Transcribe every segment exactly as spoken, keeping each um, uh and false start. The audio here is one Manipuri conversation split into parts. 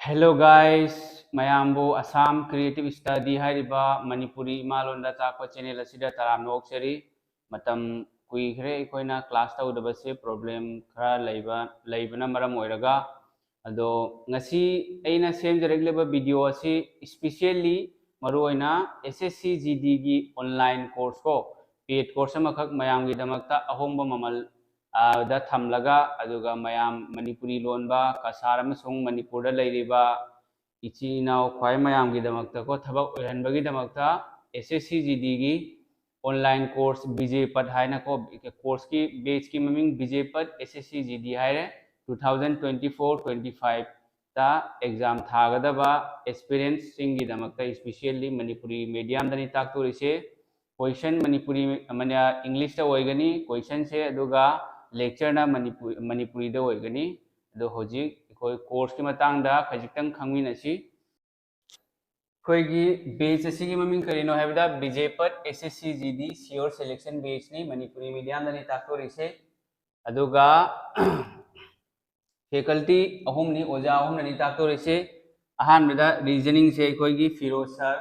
Hello guys, ꯃꯌꯥꯝꯕꯨ Assam Creative Study ꯍꯥꯏꯔꯤꯕ ꯃꯅꯤꯄꯨꯔꯤ ꯏꯃꯥꯂꯣꯟꯗ ꯇꯥꯛꯄ channel ꯑꯁꯤꯗ ꯇꯔꯥꯝꯅ ꯑꯣꯛꯆꯔꯤ꯫ ꯃꯇꯝ ꯀꯨꯏꯈ꯭ꯔꯦ ꯑꯩꯈꯣꯏꯅ class ꯇꯧꯗꯕꯁꯦ, problem ꯈꯔ ꯂꯩꯕ ꯂꯩꯕꯅ ꯃꯔꯝ ꯑꯣꯏꯔꯒ꯫ ꯑꯗꯣ ꯉꯁꯤ ꯑꯩꯅ ꯁꯦꯝꯖꯔꯛꯂꯤꯕ video ꯑꯁꯤ specially ꯃꯔꯨꯑꯣꯏꯅ S S C G D ꯒꯤ online course ꯀꯣ, paid course ꯑꯃꯈꯛ ꯃꯌꯥꯝꯒꯤꯗꯃꯛꯇ ꯑꯍꯣꯡꯕ ꯃꯃꯜ ꯑ, ꯗ ꯊꯝꯂꯒ, ꯑꯗꯨꯒ ꯃꯌꯥꯝ ꯃꯅꯤꯄꯨꯔꯤ ꯂꯣꯟꯕ ꯀꯁꯥꯔ ꯑꯃꯁꯨꯡ ꯃꯅꯤꯄꯨꯔꯗ ꯂꯩꯔꯤꯕ ꯏꯆꯤꯟ ꯏꯅꯥꯎ ꯈ꯭ꯋꯥꯏ ꯃꯌꯥꯝꯒꯤꯗꯃꯛꯇꯀꯣ, ꯊꯕꯛ ꯑꯣꯏꯍꯟꯕꯒꯤꯗꯃꯛꯇ S S C G D ꯒꯤ online course ꯕꯤꯖꯦꯄꯠ ꯍꯥꯏꯅꯀꯣ, course ꯀꯤ batch ꯀꯤ ꯃꯃꯤꯡ ꯕꯤꯖꯦꯄꯠ S S C G D ꯍꯥꯏꯔꯦ꯫ Two thousand twenty four twenty five ꯇ exam ꯊꯥꯒꯗꯕ aspirants ꯁꯤꯡꯒꯤꯗꯃꯛꯇ specially ꯃꯅꯤꯄꯨꯔꯤ medium ꯗꯅꯤ ꯇꯥꯛꯇꯣꯔꯤꯁꯦ꯫ Question ꯃꯅꯤꯄꯨꯔꯤ, ꯃꯅꯤ-, English ꯇ ꯑꯣꯏꯒꯅꯤ question ꯁꯦ, ꯑꯗꯨꯒ lecture ꯅ ꯃꯅꯤꯄꯨꯔ, ꯃꯅꯤꯄꯨꯔꯤꯗ ꯑꯣꯏꯒꯅꯤ꯫ ꯑꯗꯣ ꯍꯧꯖꯤꯛ ꯑꯩꯈꯣꯏ course ꯀꯤ ꯃꯇꯥꯡꯗ ꯈꯖꯤꯛꯇꯪ ꯈꯪꯃꯤꯟꯅꯁꯤ꯫ ꯑꯩꯈꯣꯏꯒꯤ batch ꯑꯁꯤꯒꯤ ꯃꯃꯤꯡ ꯀꯔꯤꯅꯣ ꯍꯥꯏꯕꯗ ꯕꯤꯖꯦꯄꯠ S S C G D sure selection batch ꯅꯤ, ꯃꯅꯤꯄꯨꯔꯤ medium ꯗꯅꯤ ꯇꯥꯛꯇꯣꯔꯤꯁꯦ꯫ ꯑꯗꯨꯒ faculty ꯑꯍꯨꯝꯅꯤ, ꯑꯣꯖꯥ ꯑꯍꯨꯝꯅꯅꯤ ꯇꯥꯛꯇꯣꯔꯤꯁꯦ꯫ ꯑꯍꯥꯟꯕꯗ reasoning ꯁꯦ ꯑꯩꯈꯣꯏꯒꯤ ꯐꯤꯔꯣꯖ sir,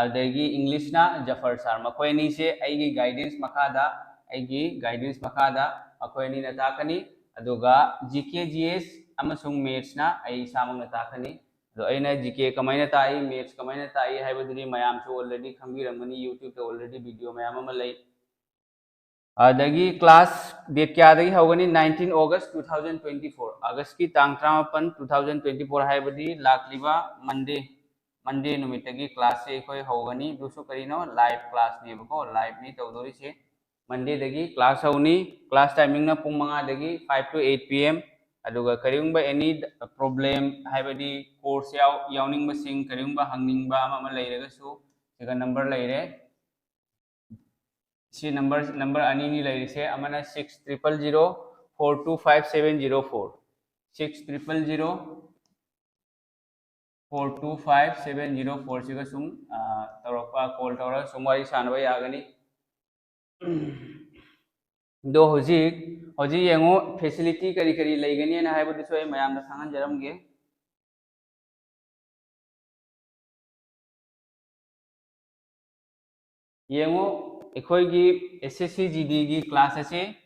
ꯑꯗꯒꯤ English ꯅ ꯖꯐꯔ sir꯫ ꯃꯈꯣꯏ ꯑꯅꯤꯁꯦ ꯑꯩꯒꯤ guidance ꯃꯈꯥꯗ, ꯑꯩꯒꯤ guidance ꯃꯈꯥꯗ ꯃꯈꯣꯏ ꯑꯅꯤꯅ ꯇꯥꯛꯀꯅꯤ꯫ ꯑꯗꯨꯒ G K G S ꯑꯃꯁꯨꯡ maths ꯅ ꯑꯩ ꯏꯁꯥꯃꯛꯅ ꯇꯥꯛꯀꯅꯤ꯫ ꯑꯗꯣ ꯑꯩꯅ G K ꯀꯃꯥꯏꯅ ꯇꯥꯛꯏ, maths ꯀꯃꯥꯏꯅ ꯇꯥꯛꯏ ꯍꯥꯏꯕꯗꯨꯗꯤ ꯃꯌꯥꯝꯁꯨ already ꯈꯪꯕꯤꯔꯝꯒꯅꯤ, YouTube ꯇ already video ꯃꯌꯥꯝ ꯑꯃ ꯂꯩ꯫ ꯑꯗꯒꯤ class date ꯀꯌꯥꯗꯒꯤ ꯍꯧꯒꯅꯤ? Nineteen August two thousand twenty four, August ꯀꯤ ꯇꯥꯡ ꯇꯔꯥꯃꯥꯄꯟ, two thousand twenty four ꯍꯥꯏꯕꯗꯤ ꯂꯥꯛꯂꯤꯕ Monday, Monday ꯅꯨꯃꯤꯠꯇꯒꯤ class ꯁꯦ ꯑꯩꯈꯣꯏ ꯍꯧꯒꯅꯤ꯫ ꯑꯗꯨꯁꯨ ꯀꯔꯤꯅꯣ? Live class ꯅꯦꯕꯀꯣ, live ꯅꯤ ꯇꯧꯗꯣꯔꯤꯁꯦ꯫ Monday ꯗꯒꯤ class ꯍꯧꯅꯤ꯫ Class timing ꯅ ꯄꯨꯡ ꯃꯉꯥꯗꯒꯤ five to eight P M꯫ ꯑꯗꯨꯒ ꯀꯔꯤꯒꯨꯝꯕ any problem ꯍꯥꯏꯕꯗꯤ course ꯌꯥꯎ-, ꯌꯥꯎꯅꯤꯡꯕꯁꯤꯡ, ꯀꯔꯤꯒꯨꯝꯕ ꯍꯪꯅꯤꯡꯕ ꯑꯃ ꯑꯃ ꯂꯩꯔꯒꯁꯨ ꯁꯤꯗ number ꯂꯩꯔꯦ꯫ ꯁꯤ number, number ꯑꯅꯤꯅꯤ ꯂꯩꯔꯤꯁꯦ, ꯑꯃꯅ six triple zero four two five seven zero four, six triple zero four two five seven zero four ꯁꯤꯒ ꯁꯨꯝ, ꯑ, ꯇꯧꯔꯛꯄ, call ꯇꯧꯔꯒ ꯁꯨꯝ ꯋꯥꯔꯤ ꯁꯥꯟꯅꯕ ꯌꯥꯒꯅꯤ꯫ ꯑꯗꯣ ꯍꯧꯖꯤꯛ, ꯍꯧꯖꯤꯛ ꯌꯦꯡꯉꯨ, facility ꯀꯔꯤ ꯀꯔꯤ ꯂꯩꯒꯅꯤꯅ ꯍꯥꯏꯕꯗꯨꯁꯨ ꯑꯩ ꯃꯌꯥꯝꯗ ꯈꯪꯍꯟꯖꯔꯝꯒꯦ꯫ ꯌꯦꯡꯉꯨ, ꯑꯩꯈꯣꯏꯒꯤ S S C G D ꯒꯤ class ꯑꯁꯤ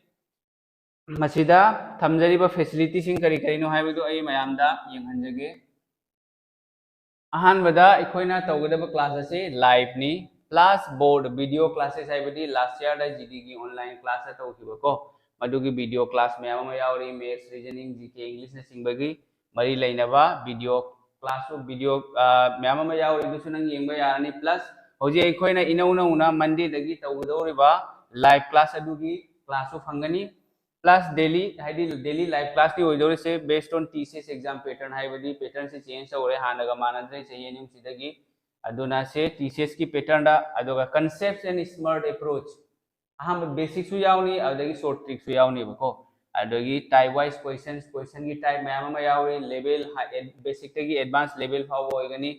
ꯃꯁꯤꯗ ꯊꯝꯖꯔꯤꯕ facility ꯁꯤꯡ ꯀꯔꯤ ꯀꯔꯤꯅꯣ ꯍꯥꯏꯕꯗꯨ ꯑꯩ ꯃꯌꯥꯝꯗ ꯌꯦꯡꯍꯟꯖꯒꯦ꯫ ꯑꯍꯥꯟꯕꯗ ꯑꯩꯈꯣꯏꯅ ꯇꯧꯒꯗꯕ class ꯑꯁꯤ live ꯅꯤ꯫ Plus board video classes ꯍꯥꯏꯕꯗꯤ last year ꯗ G D ꯒꯤ online class ꯇꯧꯈꯤꯕꯀꯣ, ꯃꯗꯨꯒꯤ video class ꯃꯌꯥꯝ ꯑꯃ ꯌꯥꯎꯔꯤ, maths, reasoning, G K, English ꯅꯆꯤꯡꯕꯒꯤ ꯃꯔꯤ ꯂꯩꯅꯕ video class, video ꯃꯌꯥꯝ ꯑꯃ ꯌꯥꯎꯔꯤ, ꯑꯗꯨꯁꯨ ꯅꯪ ꯌꯦꯡꯕ ꯌꯥꯔꯅꯤ꯫ Plus ꯍꯧꯖꯤꯛ ꯑꯩꯈꯣꯏꯅ ꯏꯅꯧ ꯅꯧꯅ Monday ꯗꯒꯤ ꯇꯧꯒꯗꯧꯔꯤꯕ live class ꯑꯗꯨꯒꯤ class ꯁꯨ ꯐꯪꯒꯅꯤ꯫ Plus daily, ꯍꯥꯏꯗꯤ daily live class ꯇꯤ ꯑꯣꯏꯗꯧꯔꯤꯁꯦ based on T C S exam pattern, ꯍꯥꯏꯕꯗꯤ pattern ꯁꯤ change ꯇꯧꯔꯦ, ꯍꯥꯟꯅꯒ ꯃꯥꯟꯅꯗ꯭ꯔꯦ ꯆꯍꯤ ꯑꯅꯤ ꯑꯍꯨꯝꯁꯤꯗꯒꯤ꯫ ꯑꯗꯨꯅ ꯁꯦ T C S ꯀꯤ pattern ꯗ, ꯑꯗꯨꯒ concepts and smart approach, ꯑꯍꯥꯟꯕ basic ꯁꯨ ꯌꯥꯎꯅꯤ, ꯑꯗꯨꯗꯒꯤ short trick ꯁꯨ ꯌꯥꯎꯅꯦꯕꯀꯣ꯫ ꯑꯗꯨꯗꯒꯤ type wise questions, question ꯒꯤ type ꯃꯌꯥꯝ ꯑꯃ ꯌꯥꯎꯔꯤ, level, basic ꯇꯒꯤ advance level ꯐꯥꯎꯕ ꯑꯣꯏꯒꯅꯤ꯫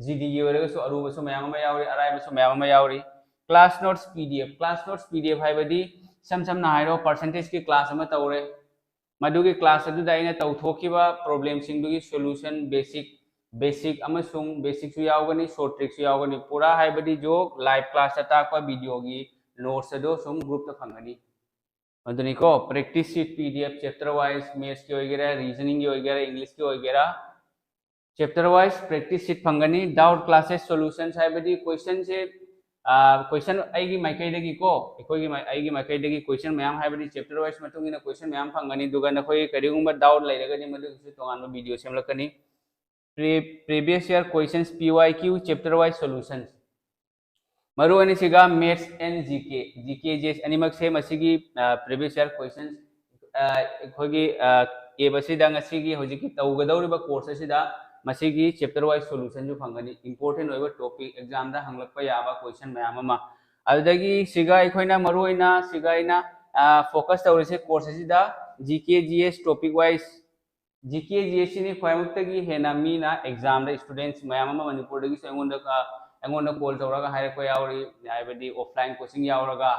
G D ꯒꯤ ꯑꯣꯏꯔꯒꯁꯨ ꯑꯔꯨꯕꯁꯨ ꯃꯌꯥꯝ ꯑꯃ ꯌꯥꯎꯔꯤ, ꯑꯔꯥꯏꯕꯁꯨ ꯃꯌꯥꯝ ꯑꯃ ꯌꯥꯎꯔꯤ꯫ Class notes P D F, class notes P D F ꯍꯥꯏꯕꯗꯤ ꯏꯁꯝ ꯁꯝꯅ ꯍꯥꯏꯔꯣ, percentage ꯀꯤ class ꯑꯃ ꯇꯧꯔꯦ, ꯃꯗꯨꯒꯤ class ꯑꯗꯨꯗ ꯑꯩꯅ ꯇꯧꯊꯣꯛꯈꯤꯕ problem ꯁꯤꯡꯗꯨꯒꯤ solution, basic, basic ꯑꯃꯁꯨꯡ basic ꯁꯨ ꯌꯥꯎꯒꯅꯤ, short trick ꯁꯨ ꯌꯥꯎꯒꯅꯤ꯫ ꯄꯨꯔꯥ ꯍꯥꯏꯕꯗꯤ ꯖꯣ live class ꯇ ꯇꯥꯛꯄ video ꯒꯤ notes ꯑꯗꯨ ꯁꯨꯝ group ꯇ ꯐꯪꯒꯅꯤ꯫ ꯑꯗꯨꯅꯤꯀꯣ, practice sheet P D F chapter wise, maths ꯀꯤ ꯑꯣꯏꯒꯦꯔꯥ, reasoning ꯒꯤ ꯑꯣꯏꯒꯦꯔꯥ, English ꯀꯤ ꯑꯣꯏꯒꯦꯔꯥ, chapter wise practice sheet ꯐꯪꯒꯅꯤ꯫ Doubt classes solutions ꯍꯥꯏꯕꯗꯤ question ꯁꯦ, question ꯑꯩꯒꯤ ꯃꯥꯏꯀꯩꯗꯒꯤꯀꯣ, ꯑꯩꯈꯣꯏꯒꯤ ꯃꯥꯏ-, ꯑꯩꯒꯤ ꯃꯥꯏꯀꯩꯗꯒꯤ question ꯃꯌꯥꯝ, ꯍꯥꯏꯕꯗꯤ chapter wise ꯃꯇꯨꯡ ꯏꯟꯅ question ꯃꯌꯥꯝ ꯐꯪꯒꯅꯤ꯫ ꯑꯗꯨꯒ ꯅꯈꯣꯏꯒꯤ ꯀꯔꯤꯒꯨꯝꯕ doubt ꯂꯩꯔꯒꯗꯤ ꯃꯗꯨꯒꯤꯁꯨ ꯇꯣꯉꯥꯟꯕ video ꯁꯦꯝꯂꯛꯀꯅꯤ꯫ Pre-, previous year questions, P Y Q, chapter wise solutions꯫ ꯃꯔꯨ ꯑꯅꯤꯁꯤꯒ maths and G K, G K G S ꯑꯅꯤꯃꯛꯁꯦ ꯃꯁꯤꯒꯤ previous year questions, ꯑꯩꯈꯣꯏꯒꯤ app ꯑꯁꯤꯗ ꯉꯁꯤꯒꯤ ꯍꯧꯖꯤꯛꯀꯤ ꯇꯧꯒꯗꯧꯔꯤꯕ course ꯑꯁꯤꯗ ꯃꯁꯤꯒꯤ chapter wise solution ꯁꯨ ꯐꯪꯒꯅꯤ꯫ Important ꯑꯣꯏꯕ topic, exam ꯗ ꯍꯪꯂꯛꯄ ꯌꯥꯕ question ꯃꯌꯥꯝ ꯑꯃ꯫ ꯑꯗꯨꯗꯒꯤ ꯁꯤꯒ ꯑꯩꯈꯣꯏꯅ ꯃꯔꯨ ꯑꯣꯏꯅ ꯁꯤꯒ ꯑꯩꯅ focus ꯇꯧꯔꯤꯁꯦ course ꯑꯁꯤꯗ G K G S topic wise, G K G S ꯁꯤꯅꯤ ꯈ꯭ꯋꯥꯏꯃꯛꯇꯒꯤ ꯍꯦꯟꯅ ꯃꯤꯅ exam ꯗ students ꯃꯌꯥꯝ ꯑꯃ ꯃꯅꯤꯄꯨꯔꯗꯒꯤꯁꯨ ꯑꯩꯉꯣꯟꯗ, ꯑꯩꯉꯣꯟꯗ call ꯇꯧꯔꯒ ꯍꯥꯏꯔꯛꯄ ꯌꯥꯎꯔꯤ, ꯍꯥꯏꯕꯗꯤ offline coaching ꯌꯥꯎꯔꯒ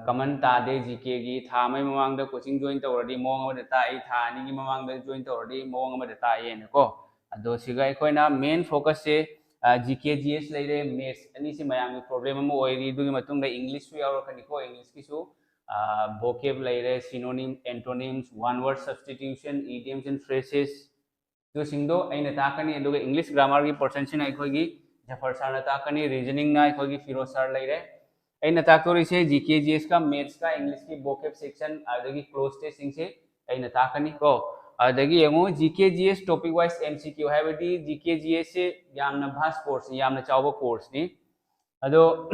common ꯇꯥꯗꯦ, G K ꯒꯤ ꯊꯥ ꯑꯃꯒꯤ ꯃꯃꯥꯡꯗ coaching join ꯇꯧꯔꯗꯤ ꯃꯑꯣꯡ ꯑꯃꯗ ꯇꯥꯛꯏ, ꯊꯥ ꯑꯅꯤꯒꯤ ꯃꯃꯥꯡꯗ join ꯇꯧꯔꯗꯤ ꯃꯑꯣꯡ ꯑꯃꯗ ꯇꯥꯛꯏꯅꯀꯣ꯫ ꯑꯗꯣ ꯁꯤꯒ ꯑꯩꯈꯣꯏꯅ main focus ꯁꯦ ꯖꯤ ꯀꯦ ꯖꯤ ꯑꯦꯁ ꯂꯩꯔꯦ, ꯃꯦꯠꯁ ꯑꯅꯤꯁꯤ ꯃꯌꯥꯝꯒꯤ ꯄ꯭ꯔꯣꯕ꯭ꯂꯦꯝ ꯑꯃ ꯑꯣꯏꯔꯤ꯫ ꯑꯗꯨꯒꯤ ꯃꯇꯨꯡꯗ ꯏꯪꯂꯤꯁꯁꯨ ꯌꯥꯎꯔꯛꯀꯅꯤꯀꯣ, ꯏꯪꯂꯤꯁꯀꯤꯁꯨ ꯚꯣꯀꯦꯕ ꯂꯩꯔꯦ, synonym, antonyms, one word substitution, idioms and phrases, ꯑꯗꯨꯁꯤꯡꯗꯣ ꯑꯩꯅ ꯇꯥꯛꯀꯅꯤ꯫ ꯑꯗꯨꯒ ꯏꯪꯂꯤꯁ ꯒ꯭ꯔꯥꯃꯔꯒꯤ ꯄꯣꯔꯁꯟꯁꯤꯅ ꯑꯩꯈꯣꯏꯒꯤ ꯖꯐꯔ ꯁꯥꯔꯅ ꯇꯥꯛꯀꯅꯤ, ꯔꯤꯖꯅꯤꯡꯅ ꯑꯩꯈꯣꯏꯒꯤ ꯐꯤꯔꯣꯖ ꯁꯥꯔ ꯂꯩꯔꯦ꯫ ꯑꯩꯅ ꯇꯥꯛꯇꯣꯔꯤꯁꯦ ꯖꯤ ꯀꯦ ꯖꯤ ꯑꯦꯁꯀ ꯃꯦꯠꯁꯀ ꯏꯪꯂꯤꯁꯀꯤ ꯚꯣꯀꯦꯕ ꯁꯦꯛꯁꯟ ꯑꯗꯒꯤ ꯀ꯭ꯂꯣꯖ ꯇꯦꯁꯁꯤꯡꯁꯦ ꯑꯩꯅ ꯇꯥꯛꯀꯅꯤ ꯀꯣ꯫ ꯑꯗꯒꯤ ꯌꯦꯡꯉꯨ, G K G S topic wise M C Q ꯍꯥꯏꯕꯗꯤ ꯖꯤ ꯀꯦ ꯖꯤ ꯑꯦꯁꯁꯦ ꯌꯥꯝꯅ ꯚꯥꯁ ꯀꯣꯔꯁꯅꯤ, ꯌꯥꯝꯅ ꯆꯥꯎꯕ ꯀꯣꯔꯁꯅꯤ꯫ ꯑꯗꯣ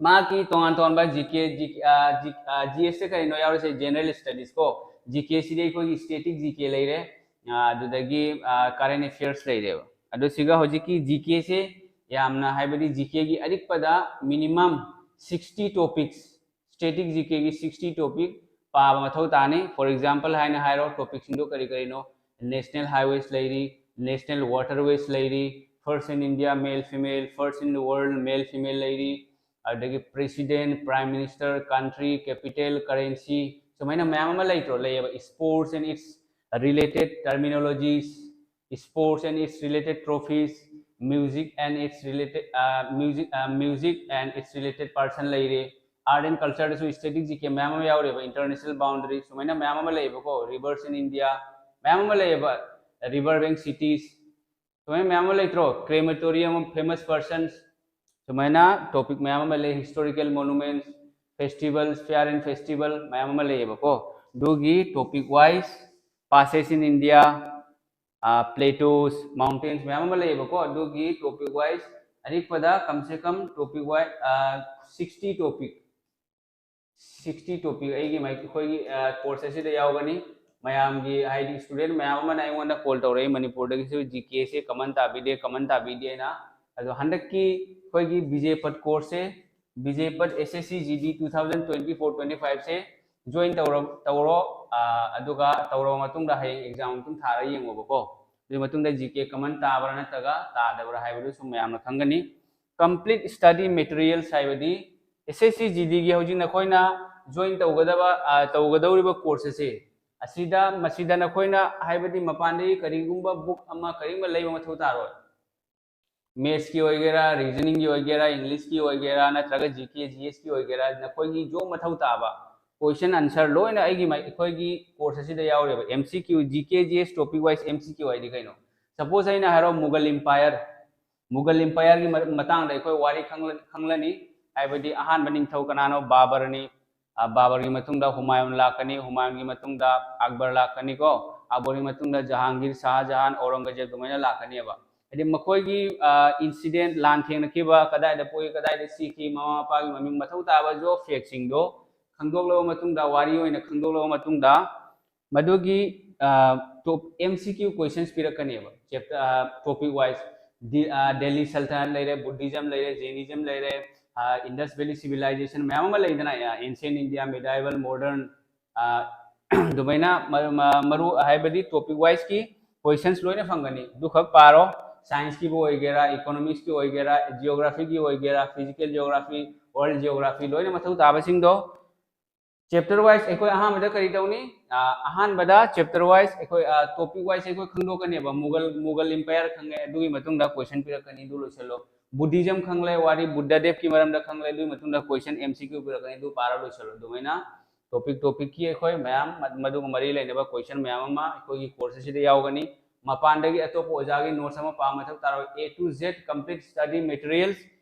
ꯃꯥꯒꯤ ꯇꯣꯉꯥꯟ ꯇꯣꯉꯥꯟꯕ ꯖꯤ ꯀꯦ, ꯖꯤ ꯑꯦꯁꯁꯦ ꯀꯔꯤꯅꯣ ꯌꯥꯎꯔꯤꯁꯦ? ꯖꯦꯅꯔꯦꯜ ꯁ꯭ꯇꯗꯤꯁ ꯀꯣ꯫ ꯖꯤ ꯀꯦꯁꯤꯗꯤ ꯑꯩꯈꯣꯏꯒꯤ ꯁ꯭ꯇꯦꯇꯤꯛ ꯖꯤ ꯀꯦ ꯂꯩꯔꯦ, ꯑꯗꯨꯗꯒꯤ ꯀꯔꯦꯟ ꯑꯦꯐꯤꯌꯔꯁ ꯂꯩꯔꯦꯕ꯫ ꯑꯗꯣ ꯁꯤꯒ ꯍꯧꯖꯤꯛꯀꯤ ꯖꯤ ꯀꯦꯁꯦ ꯌꯥꯝꯅ, ꯍꯥꯏꯕꯗꯤ ꯖꯤ ꯀꯦꯒꯤ ꯑꯔꯤꯛꯄꯗ minimum sixty topics, static G ꯀꯦꯒꯤ ꯁꯤꯛꯁꯇꯤ ꯇꯣꯄꯤꯛ ꯄꯥꯕ ꯃꯊꯧ ꯇꯥꯅꯤ꯫ ꯐꯣꯔ ꯑꯦꯛꯖꯥꯝꯄꯜ ꯍꯥꯏꯅ ꯍꯥꯏꯔꯣ, ꯇꯣꯄꯤꯛꯁꯤꯡꯗꯣ ꯀꯔꯤ ꯀꯔꯤꯅꯣ? ꯅꯦꯁꯅꯦꯜ ꯍꯥꯏꯋꯦꯁ ꯂꯩꯔꯤ, ꯅꯦꯁꯅꯦꯜ ꯋꯥꯇꯔꯋꯦꯁ ꯂꯩꯔꯤ, first in India male female, first in the world male female ꯂꯩꯔꯤ, ꯑꯗꯒꯤ president, prime minister, country, capital, currency, ꯁꯨꯃꯥꯏꯅ ꯃꯌꯥꯝ ꯑꯃ ꯂꯩꯇ꯭ꯔꯣ? ꯂꯩꯌꯦꯕ꯫ Sports and its related terminologies, sports and its related trophies, music and its related, music, music and its related person ꯂꯩꯔꯦ, art and culture ꯗꯁꯨ ꯁ꯭ꯇꯦꯇꯤꯛ ꯖꯤ ꯀꯦ ꯃꯌꯥꯝ ꯑꯃ ꯌꯥꯎꯔꯦꯕ, international boundary ꯁꯨꯃꯥꯏꯅ ꯃꯌꯥꯝ ꯑꯃ ꯂꯩꯌꯦꯕꯀꯣ, rivers in India ꯃꯌꯥꯝ ꯑꯃ ꯂꯩꯌꯦꯕ, river bank cities ꯁꯨꯃꯥꯏꯅ ꯃꯌꯥꯝ ꯑꯃ ꯂꯩꯇ꯭ꯔꯣ? Crematorium of famous persons, ꯁꯨꯃꯥꯏꯅ ꯇꯣꯄꯤꯛ ꯃꯌꯥꯝ ꯑꯃ ꯂꯩ, historical monuments, festivals, fair and festival ꯃꯌꯥꯝ ꯑꯃ ꯂꯩꯌꯦꯕꯀꯣ꯫ ꯑꯗꯨꯒꯤ topic wise passes in India, plateaus, mountains ꯃꯌꯥꯝ ꯑꯃ ꯂꯩꯌꯦꯕꯀꯣ꯫ ꯑꯗꯨꯒꯤ ꯇꯣꯄꯤꯛ ꯋꯥꯏꯁ ꯑꯔꯤꯛꯄꯗ ꯀꯝ ꯁꯦ ꯀꯝ topic wise sixty topic, sixty topic ꯑꯩꯒꯤ ꯃꯥꯏ-, ꯑꯩꯈꯣꯏꯒꯤ ꯀꯣꯔꯁ ꯑꯁꯤꯗ ꯌꯥꯎꯒꯅꯤ꯫ ꯃꯌꯥꯝꯒꯤ, ꯍꯥꯏꯗꯤ ꯁ꯭ꯇꯨꯗꯦꯟ ꯃꯌꯥꯝ ꯑꯃꯅ ꯑꯩꯉꯣꯟꯗ ꯀꯣꯜ ꯇꯧꯔꯛꯏ, ꯃꯅꯤꯄꯨꯔꯗꯒꯤꯁꯨ ꯖꯤ ꯀꯦꯁꯦ ꯀꯃꯟ ꯇꯥꯕꯤꯗꯦ, ꯀꯃꯟ ꯇꯥꯕꯤꯗꯦꯅ꯫ ꯑꯗꯣ ꯍꯟꯗꯛꯀꯤ ꯑꯩꯈꯣꯏꯒꯤ ꯕꯤꯖꯦꯄꯠ ꯀꯣꯔꯁꯁꯦ, ꯕꯤꯖꯦꯄꯠ S S C G D two thousand twenty four twenty ꯐꯥꯏꯚꯁꯦ ꯖꯣꯏꯟ ꯇꯧꯔꯣ, ꯇꯧꯔꯣ꯫ ꯑꯗꯨꯒ ꯇꯧꯔꯕ ꯃꯇꯨꯡꯗ ꯍꯌꯦꯡ ꯑꯦꯛꯖꯥꯝ ꯑꯃꯇꯪ ꯊꯥꯔꯒ ꯌꯦꯡꯉꯣꯕꯀꯣ꯫ ꯑꯗꯨꯒꯤ ꯃꯇꯨꯡꯗ ꯖꯤ ꯀꯦ ꯀꯃꯟ ꯇꯥꯕ꯭ꯔꯥ ꯅꯠꯇ꯭ꯔꯒ ꯇꯥꯗꯕ꯭ꯔꯥ ꯍꯥꯏꯕꯗꯨꯁꯨ ꯃꯌꯥꯝꯅ ꯈꯪꯒꯅꯤ꯫ Complete study materials ꯍꯥꯏꯕꯗꯤ ꯑꯦꯁ ꯑꯦꯁ ꯁꯤ ꯖꯤ ꯗꯤꯒꯤ ꯍꯧꯖꯤꯛ ꯅꯈꯣꯏꯅ ꯖꯣꯏꯟ ꯇꯧꯒꯗꯕ, ꯇꯧꯒꯗꯧꯔꯤꯕ ꯀꯣꯔꯁ ꯑꯁꯤ, ꯑꯁꯤꯗ, ꯃꯁꯤꯗ ꯅꯈꯣꯏꯅ, ꯍꯥꯏꯕꯗꯤ ꯃꯄꯥꯟꯗꯒꯤ ꯀꯔꯤꯒꯨꯝꯕ ꯕꯨꯛ ꯑꯃ ꯀꯔꯤꯒꯨꯝꯕ ꯂꯩꯕ ꯃꯊꯧ ꯇꯥꯔꯣꯏ꯫ ꯃꯦꯠꯁꯀꯤ ꯑꯣꯏꯒꯦꯔꯥ, ꯔꯤꯖꯅꯤꯡꯒꯤ ꯑꯣꯏꯒꯦꯔꯥ, ꯏꯪꯂꯤꯁꯀꯤ ꯑꯣꯏꯒꯦꯔꯥ, ꯅꯠꯇ꯭ꯔꯒ ꯖꯤ ꯀꯦ ꯖꯤ ꯑꯦꯁꯀꯤ ꯑꯣꯏꯒꯦꯔꯥ, ꯅꯈꯣꯏꯒꯤ ꯖꯣꯕ ꯃꯊꯧ ꯇꯥꯕ ꯀꯣꯏꯁꯟ ꯑꯟꯁꯔ ꯂꯣꯏꯅ ꯑꯩꯒꯤ ꯃ- ꯑꯩꯈꯣꯏꯒꯤ ꯀꯣꯔꯁ ꯑꯁꯤꯗ ꯌꯥꯎꯔꯦꯕ꯫ M C Q, G K G S topic wise M C Q ꯍꯥꯏꯗꯤ ꯀꯩꯅꯣ? ꯁꯄꯣꯁ ꯑꯩꯅ ꯍꯥꯏꯔꯣ, ꯃꯨꯒꯜ ꯏꯝꯄꯥꯌꯔ, ꯃꯨꯒꯜ ꯏꯝꯄꯥꯌꯔꯒꯤ ꯃ- ꯃꯇꯥꯡꯗ ꯑꯩꯈꯣꯏ ꯋꯥꯔꯤ ꯈꯪꯂ- ꯈꯪꯂꯅꯤ꯫ ꯍꯥꯏꯕꯗꯤ ꯑꯍꯥꯟꯕ ꯅꯤꯡꯊꯧ ꯀꯅꯥꯅꯣ? ꯕꯥꯕꯔꯅꯤ꯫ ꯑ, ꯕꯥꯕꯔꯒꯤ ꯃꯇꯨꯡꯗ ꯍꯨꯃꯥꯌꯨꯟ ꯂꯥꯛꯀꯅꯤ, ꯍꯨꯃꯥꯌꯨꯟꯒꯤ ꯃꯇꯨꯡꯗ ꯑꯛꯕꯔ ꯂꯥꯛꯀꯅꯤꯀꯣ, ꯑꯛꯕꯔꯒꯤ ꯃꯇꯨꯡꯗ ꯖꯍꯥꯡꯒꯤꯔ, ꯁꯥꯍ ꯖꯍꯥꯟ, ꯑꯧꯔꯪꯒꯖꯦꯕ ꯑꯗꯨꯃꯥꯏꯅ ꯂꯥꯛꯀꯅꯦꯕ꯫ ꯍꯥꯏꯗꯤ ꯃꯈꯣꯏꯒꯤ ꯏꯟꯁꯤꯗꯦꯟ, ꯂꯥꯟ ꯊꯦꯡꯅꯈꯤꯕ, ꯀꯗꯥꯏꯗ ꯄꯣꯛꯏ, ꯀꯗꯥꯏꯗ ꯁꯤꯈꯤ, ꯃꯃꯥ ꯃꯄꯥꯒꯤ ꯃꯃꯤꯡ, ꯃꯊꯧ ꯇꯥꯕ ꯖꯣꯕ ꯐꯦꯛꯁꯤꯡꯗꯣ ꯈꯪꯗꯣꯛꯂꯕ ꯃꯇꯨꯡꯗ, ꯋꯥꯔꯤ ꯑꯣꯏꯅ ꯈꯪꯗꯣꯛꯂꯕ ꯃꯇꯨꯡꯗ, ꯃꯗꯨꯒꯤ ꯑꯦꯝ ꯁꯤ ꯀ꯭ꯌꯨ ꯀꯣꯏꯁꯟꯁ ꯄꯤꯔꯛꯀꯅꯦꯕ꯫ Chapter, topic wise. Delhi Sultanate ꯂꯩꯔꯦ, ꯕꯨꯗꯤꯖꯝ ꯂꯩꯔꯦ, ꯖꯦꯅꯤꯖꯝ ꯂꯩꯔꯦ, ꯏꯟꯗꯁ ꯚꯦꯂꯤ ꯁꯤꯚꯤꯂꯥꯏꯖꯦꯁꯟ ꯃꯌꯥꯝ ꯑꯃ ꯂꯩꯗꯅ, ꯑꯦꯟꯁꯤꯌꯟ ꯏꯟꯗꯤꯌꯥ, ꯃꯤꯗꯥꯏꯕꯜ, ꯃꯣꯗꯔꯟ, ꯑꯗꯨꯃꯥꯏꯅ ꯃ- ꯃ- ꯃꯔꯨ ꯍꯥꯏꯕꯗꯤ ꯇꯣꯄꯤꯛ ꯋꯥꯏꯁꯀꯤ ꯀꯣꯏꯁꯟꯁ ꯂꯣꯏꯅ ꯐꯪꯒꯅꯤ꯫ ꯑꯗꯨꯈꯛ ꯄꯥꯔꯣ꯫ ꯁꯥꯏꯟꯁꯀꯤꯕꯨ ꯑꯣꯏꯒꯦꯔꯥ, ꯏꯀꯣꯅꯣꯃꯤꯛꯁꯀꯤ ꯑꯣꯏꯒꯦꯔꯥ, ꯖꯤꯑꯣꯒ꯭ꯔꯥꯐꯤꯒꯤ ꯑꯣꯏꯒꯦꯔꯥ, ꯐꯤꯖꯤꯀꯦꯜ ꯖꯤꯑꯣꯒ꯭ꯔꯥꯐꯤ, ꯋꯥꯔꯜ ꯖꯤꯑꯣꯒ꯭ꯔꯥꯐꯤ, ꯂꯣꯏꯅ ꯃꯊꯧ ꯇꯥꯕꯁꯤꯡꯗꯣ ꯆꯦꯞꯇꯔ ꯋꯥꯏꯁ ꯑꯩꯈꯣꯏ ꯑꯍꯥꯟꯕꯗ ꯀꯔꯤ ꯇꯧꯅꯤ? ꯑ, ꯑꯍꯥꯟꯕꯗ ꯆꯦꯞꯇꯔ ꯋꯥꯏꯁ ꯑꯩꯈꯣꯏ, ꯇꯣꯄꯤꯛ ꯋꯥꯏꯁ ꯑꯩꯈꯣꯏ ꯈꯪꯗꯣꯛꯀꯅꯦꯕ꯫ ꯃꯨꯒꯜ ꯃꯨꯒꯜ ꯏꯝꯄꯥꯌꯔ ꯈꯪꯉꯦ, ꯑꯗꯨꯒꯤ ꯃꯇꯨꯡꯗ ꯀꯣꯏꯁꯟ ꯄꯤꯔꯛꯀꯅꯤ, ꯑꯗꯨ ꯂꯣꯏꯁꯤꯜꯂꯣ꯫ ꯕꯨꯗꯤꯖꯝ ꯈꯪꯂꯦ, ꯋꯥꯔꯤ ꯕꯨꯗ꯭ꯙꯗꯦꯕꯀꯤ ꯃꯔꯝꯗ ꯈꯪꯂꯦ, ꯑꯗꯨꯒꯤ ꯃꯇꯨꯡꯗ ꯀꯣꯏꯁꯟ ꯑꯦꯝ ꯁꯤ ꯀ꯭ꯌꯨ ꯄꯤꯔꯛꯀꯅꯤ, ꯑꯗꯨ ꯄꯥꯔ ꯂꯣꯏꯁꯤꯜꯂꯣ꯫ ꯑꯗꯨꯃꯥꯏꯅ ꯇꯣꯄꯤꯛ ꯇꯣꯄꯤꯛꯀꯤ ꯑꯩꯈꯣꯏ ꯃꯌꯥꯝ ꯃ- ꯃꯗꯨꯒ ꯃꯔꯤ ꯂꯩꯅꯕ ꯀꯣꯏꯁꯟ ꯃꯌꯥꯝ ꯑꯃ ꯑꯩꯈꯣꯏꯒꯤ ꯀꯣꯔꯁ ꯑꯁꯤꯗ ꯌꯥꯎꯒꯅꯤ꯫ ꯃꯄꯥꯟꯗꯒꯤ ꯑꯇꯣꯞꯄ ꯑꯣꯖꯥꯒꯤ ꯅꯣꯠꯁ ꯑꯃ ꯄꯥꯕ ꯃꯊꯧ ꯇꯥꯔꯣꯏ꯫ A to Z complete study materials,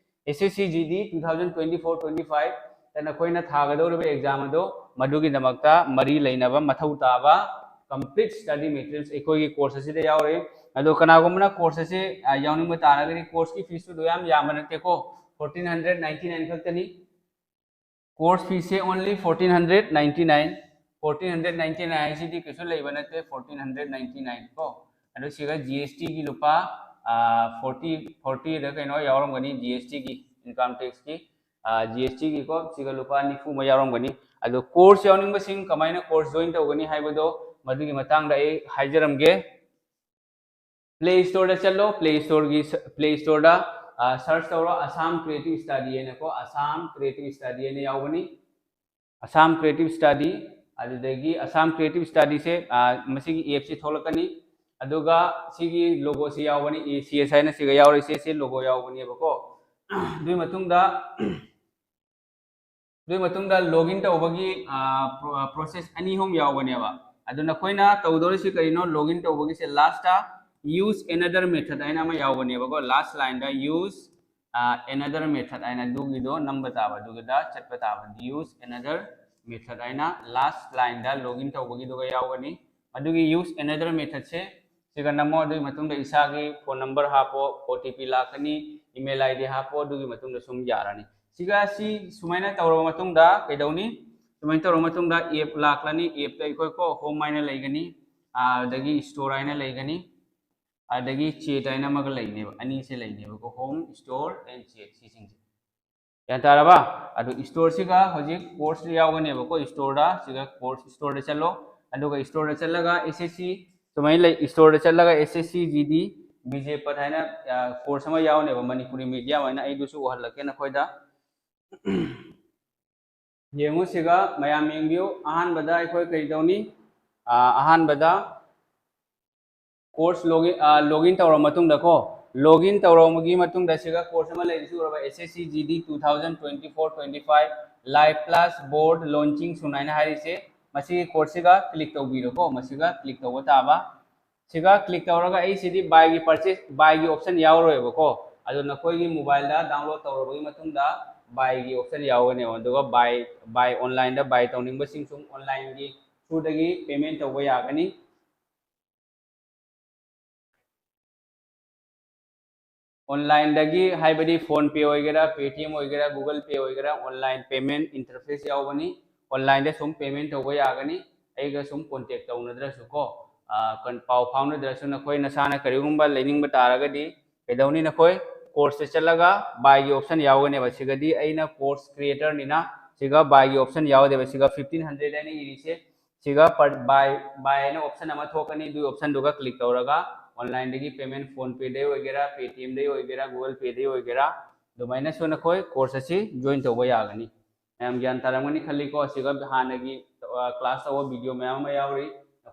S S C G D two thousand twenty-four twenty-five ꯇ ꯅꯈꯣꯏꯅ ꯊꯥꯒꯗꯧꯔꯤꯕ ꯑꯦꯛꯖꯥꯝ ꯑꯗꯣ, ꯃꯗꯨꯒꯤꯗꯃꯛꯇ ꯃꯔꯤ ꯂꯩꯅꯕ ꯃꯊꯧ ꯇꯥꯕ complete study materials ꯑꯩꯈꯣꯏꯒꯤ ꯀꯣꯔꯁ ꯑꯁꯤꯗ ꯌꯥꯎꯔꯦ꯫ ꯑꯗꯣ ꯀꯅꯥꯒꯨꯝꯕꯅ ꯀꯣꯔꯁ ꯑꯁꯤ, ꯑ, ꯌꯥꯎꯅꯤꯡꯕ ꯇꯥꯔꯒꯗꯤ, ꯀꯣꯔꯁꯀꯤ ꯐꯤꯁꯇꯨ ꯑꯗꯨ ꯌꯥꯝ ꯌꯥꯝꯕ ꯅꯠꯇꯦꯀꯣ, fourteen hundred ninety nine ꯈꯛꯇꯅꯤ꯫ ꯀꯣꯔꯁ ꯐꯤꯁꯦ only fourteen hundred ninety nine꯫ Fourteen hundred ninety nine ꯍꯥꯏꯁꯤꯗꯤ ꯀꯩꯁꯨ ꯂꯩꯕ ꯅꯠꯇꯦ, fourteen hundred ninety nine ꯀꯣ꯫ ꯑꯗꯣ ꯁꯤꯒ G S T ꯒꯤ ꯂꯨꯄꯥ, ꯑ, forty, forty ꯗ ꯀꯩꯅꯣ ꯌꯥꯎꯔꯝꯒꯅꯤ, G S T ꯒꯤ, income tax ꯀꯤ, ꯑ, G S T ꯒꯤꯀꯣ, ꯁꯤꯒ ꯂꯨꯄꯥ ꯅꯤꯐꯨ ꯑꯃ ꯌꯥꯎꯔꯝꯒꯅꯤ꯫ ꯑꯗꯣ ꯀꯣꯔꯁ ꯌꯥꯎꯅꯤꯡꯕꯁꯤꯡ ꯀꯃꯥꯏꯅ ꯀꯣꯔꯁ join ꯇꯧꯒꯅꯤ ꯍꯥꯏꯕꯗꯣ, ꯃꯗꯨꯒꯤ ꯃꯇꯥꯡꯗ ꯑꯩ ꯍꯥꯏꯖꯔꯝꯒꯦ꯫ ꯄ꯭ꯂꯦ ꯁ꯭ꯇꯣꯔꯗ ꯆꯠꯂꯣ, ꯄ꯭ꯂꯦ ꯁ꯭ꯇꯣꯔꯒꯤ, ꯄ꯭ꯂꯦ ꯁ꯭ꯇꯣꯔꯗ, ꯑ, ꯁꯔꯆ ꯇꯧꯔꯣ, ꯑꯁꯥꯝ ꯀ꯭ꯔꯤꯌꯦꯇꯤꯚ ꯁ꯭ꯇꯗꯤ ꯍꯥꯏꯅꯀꯣ, ꯑꯁꯥꯝ ꯀ꯭ꯔꯤꯌꯦꯇꯤꯚ ꯁ꯭ꯇꯗꯤ ꯍꯥꯏꯅ ꯌꯥꯎꯒꯅꯤ꯫ ꯑꯁꯥꯝ ꯀ꯭ꯔꯤꯌꯦꯇꯤꯚ ꯁ꯭ꯇꯗꯤ, ꯑꯗꯨꯗꯒꯤ ꯑꯁꯥꯝ ꯀ꯭ꯔꯤꯌꯦꯇꯤꯚ ꯁ꯭ꯇꯗꯤꯁꯦ, ꯑ, ꯃꯁꯤꯒꯤ ꯑꯦꯞꯁꯦ ꯊꯣꯛꯂꯛꯀꯅꯤ꯫ ꯑꯗꯨꯒ ꯁꯤꯒꯤ logoꯁꯤ ꯌꯥꯎꯕꯅꯤ, ꯏ ꯁꯤ ꯑꯦꯁ ꯍꯥꯏꯅ ꯁꯤꯒ ꯌꯥꯎꯔꯤꯁꯦ, ꯁꯤ logo ꯌꯥꯎꯕꯅꯦꯕꯀꯣ꯫ ꯑꯗꯨꯒꯤ ꯃꯇꯨꯡꯗ ꯑꯗꯨꯒꯤ ꯃꯇꯨꯡꯗ login ꯇꯧꯕꯒꯤ process ꯑꯅꯤ ꯑꯍꯨꯝ ꯌꯥꯎꯕꯅꯦꯕ꯫ ꯑꯗꯨ ꯅꯈꯣꯏꯅ ꯇꯧꯗꯧꯔꯤꯁꯤ ꯀꯔꯤꯅꯣ? Login ꯇꯧꯕꯒꯤꯁꯦ lastꯇ use another method ꯍꯥꯏꯅ ꯑꯃ ꯌꯥꯎꯕꯅꯦꯕꯀꯣ꯫ Last lineꯗ use another method ꯍꯥꯏꯅ ꯑꯗꯨꯒꯤꯗꯣ ꯅꯝꯕ ꯇꯥꯕ, ꯑꯗꯨꯒꯤꯗ ꯆꯠꯄ ꯇꯥꯕ꯫ Use another method ꯍꯥꯏꯅ last lineꯗ login ꯇꯧꯕꯒꯤꯗꯨꯒ ꯌꯥꯎꯒꯅꯤ꯫ ꯑꯗꯨꯒꯤ use another methodꯁꯦ ꯁꯤꯒ ꯅꯝꯃꯣ꯫ ꯑꯗꯨꯒꯤ ꯃꯇꯨꯡꯗ ꯏꯁꯥꯒꯤ phone number ꯍꯥꯞꯄꯣ, ꯑꯣ ꯇꯤ ꯄꯤ ꯂꯥꯛꯀꯅꯤ, email ID ꯍꯥꯞꯄꯣ, ꯑꯗꯨꯒꯤ ꯃꯇꯨꯡꯗ ꯁꯨꯝ ꯌꯥꯔꯅꯤ꯫ ꯁꯤꯒ ꯁꯤ ꯁꯨꯃꯥꯏꯅ ꯇꯧꯔꯕ ꯃꯇꯨꯡꯗ ꯀꯩꯗꯧꯅꯤ? ꯁꯨꯃꯥꯏꯅ ꯇꯧꯔꯕ ꯃꯇꯨꯡꯗ app ꯂꯥꯛꯂꯅꯤ꯫ Appꯇ ꯑꯩꯈꯣꯏ ꯀꯣ home ꯍꯥꯏꯅ ꯂꯩꯒꯅꯤ, ꯑꯗꯒꯤ store ꯍꯥꯏꯅ ꯂꯩꯒꯅꯤ, ꯑꯗꯒꯤ chat ꯍꯥꯏꯅ ꯑꯃꯒ ꯂꯩꯅꯦꯕ, ꯑꯅꯤꯁꯦ ꯂꯩꯅꯦꯕꯀꯣ, home, store and chat ꯁꯤꯁꯤꯡꯁꯦ꯫ ꯒ꯭ꯌꯥꯟ ꯇꯥꯔꯕ? ꯑꯗꯨ storeꯁꯤꯒ ꯍꯧꯖꯤꯛ course ꯌꯥꯎꯒꯅꯦꯕꯀꯣ꯫ Storeꯗ ꯁꯤꯒ course storeꯗ ꯆꯠꯂꯣ꯫ ꯑꯗꯨꯒ storeꯗ ꯆꯠꯂꯒ ꯑꯦꯁ ꯑꯦꯁ ꯁꯤ ꯁꯨꯃꯥꯏꯅ ꯂꯩ꯫ Storeꯗ ꯆꯠꯂꯒ ꯑꯦꯁ ꯑꯦꯁ ꯁꯤ ꯖꯤ ꯗꯤ ꯕꯤꯖꯦꯄꯠ ꯍꯥꯏꯅ course ꯑꯃ ꯌꯥꯎꯅꯦꯕ, ꯃꯅꯤꯄꯨꯔꯤ medium ꯍꯥꯏꯅ꯫ ꯑꯩꯗꯨꯁꯨ ꯎꯍꯜꯂꯛꯀꯦ ꯅꯈꯣꯏꯗ꯫ ꯌꯦꯡꯉꯨ ꯁꯤꯒ, ꯃꯌꯥꯝ ꯌꯦꯡꯕꯤꯌꯨ꯫ ꯑꯍꯥꯟꯕꯗ ꯑꯩꯈꯣꯏ ꯀꯔꯤ ꯇꯧꯅꯤ? ꯑꯍꯥꯟꯕꯗ course login, login ꯇꯧꯔꯕ ꯃꯇꯨꯡꯗꯀꯣ, login ꯇꯧꯔꯕꯒꯤ ꯃꯇꯨꯡꯗ ꯁꯤꯒ course ꯑꯃ ꯂꯩꯔꯤꯁꯤ ꯎꯔꯕ? S S C G D two thousand twenty four twenty five live class board launching ꯁꯨꯃꯥꯏꯅ ꯍꯥꯏꯔꯤꯁꯦ꯫ ꯃꯁꯤꯒꯤ courseꯁꯤꯒ click ꯇꯧꯕꯤꯔꯣꯀꯣ꯫ ꯃꯁꯤꯒ click ꯇꯧꯕ ꯇꯥꯕ꯫ ꯁꯤꯒ click ꯇꯧꯔꯒ ꯑꯩ ꯁꯤꯗꯤ buyꯒꯤ purchase, buyꯒꯤ option ꯌꯥꯎꯔꯣꯏꯕꯀꯣ꯫ ꯑꯗꯣ ꯅꯈꯣꯏꯒꯤ mobileꯗ download ꯇꯧꯔꯕꯒꯤ ꯃꯇꯨꯡꯗ buyꯒꯤ option ꯌꯥꯎꯒꯅꯦꯕ꯫ ꯑꯗꯨꯒ buy, buy onlineꯗ buy ꯇꯧꯅꯤꯡꯕꯁꯤꯡꯁꯨ onlineꯒꯤ throughꯗꯒꯤ payment ꯇꯧꯕ ꯌꯥꯒꯅꯤ꯫ Onlineꯗꯒꯤ, ꯍꯥꯏꯕꯗꯤ PhonePe ꯑꯣꯏꯒꯦꯔꯥ, Paytm ꯑꯣꯏꯒꯦꯔꯥ, Google Pay ꯑꯣꯏꯒꯦꯔꯥ, online payment interface ꯌꯥꯎꯕꯅꯤ꯫ Onlineꯗ ꯁꯨꯝ payment ꯇꯧꯕ ꯌꯥꯒꯅꯤ꯫ ꯑꯩꯒ ꯁꯨꯝ contact ꯇꯧꯅꯗ꯭ꯔꯁꯨ ꯀꯣ, ꯄꯥꯎ ꯐꯥꯎꯅꯗ꯭ꯔꯁꯨ ꯅꯈꯣꯏ ꯅꯁꯥꯅ ꯀꯔꯤꯒꯨꯝꯕ ꯂꯩꯅꯤꯡꯕ ꯇꯥꯔꯒꯗꯤ ꯀꯩꯗꯧꯅꯤ? ꯅꯈꯣꯏ courseꯇ ꯆꯠꯂꯒ buyꯒꯤ option ꯌꯥꯎꯒꯅꯦꯕ꯫ ꯁꯤꯒꯗꯤ ꯑꯩꯅ course creatorꯅꯤꯅ ꯁꯤꯒ buyꯒꯤ option ꯌꯥꯎꯗꯦꯕ꯫ ꯁꯤꯒ fifteen hundred ꯍꯥꯏꯅ ꯏꯔꯤꯁꯦ꯫ ꯁꯤꯒ per, buy, buy ꯍꯥꯏꯅ option ꯑꯃ ꯊꯣꯛꯀꯅꯤ꯫ ꯑꯗꯨꯒꯤ optionꯗꯨꯒ click ꯇꯧꯔꯒ onlineꯗꯒꯤ payment PhonePeꯗꯩ ꯑꯣꯏꯒꯦꯔꯥ, Paytmꯗꯩ ꯑꯣꯏꯒꯦꯔꯥ, Google Payꯗꯩ ꯑꯣꯏꯒꯦꯔꯥ, ꯑꯗꯨꯃꯥꯏꯅꯁꯨ ꯅꯈꯣꯏ course ꯑꯁꯤ join ꯇꯧꯕ ꯌꯥꯒꯅꯤ꯫ ꯃꯌꯥꯝ ꯒ꯭ꯌꯥꯟ ꯇꯥꯔꯝꯒꯅꯤ ꯈꯜꯂꯤꯀꯣ꯫ ꯁꯤꯒ ꯍꯥꯟꯅꯒꯤ class ꯇꯧꯕ video ꯃꯌꯥꯝ ꯑꯃ ꯌꯥꯎꯔꯤ꯫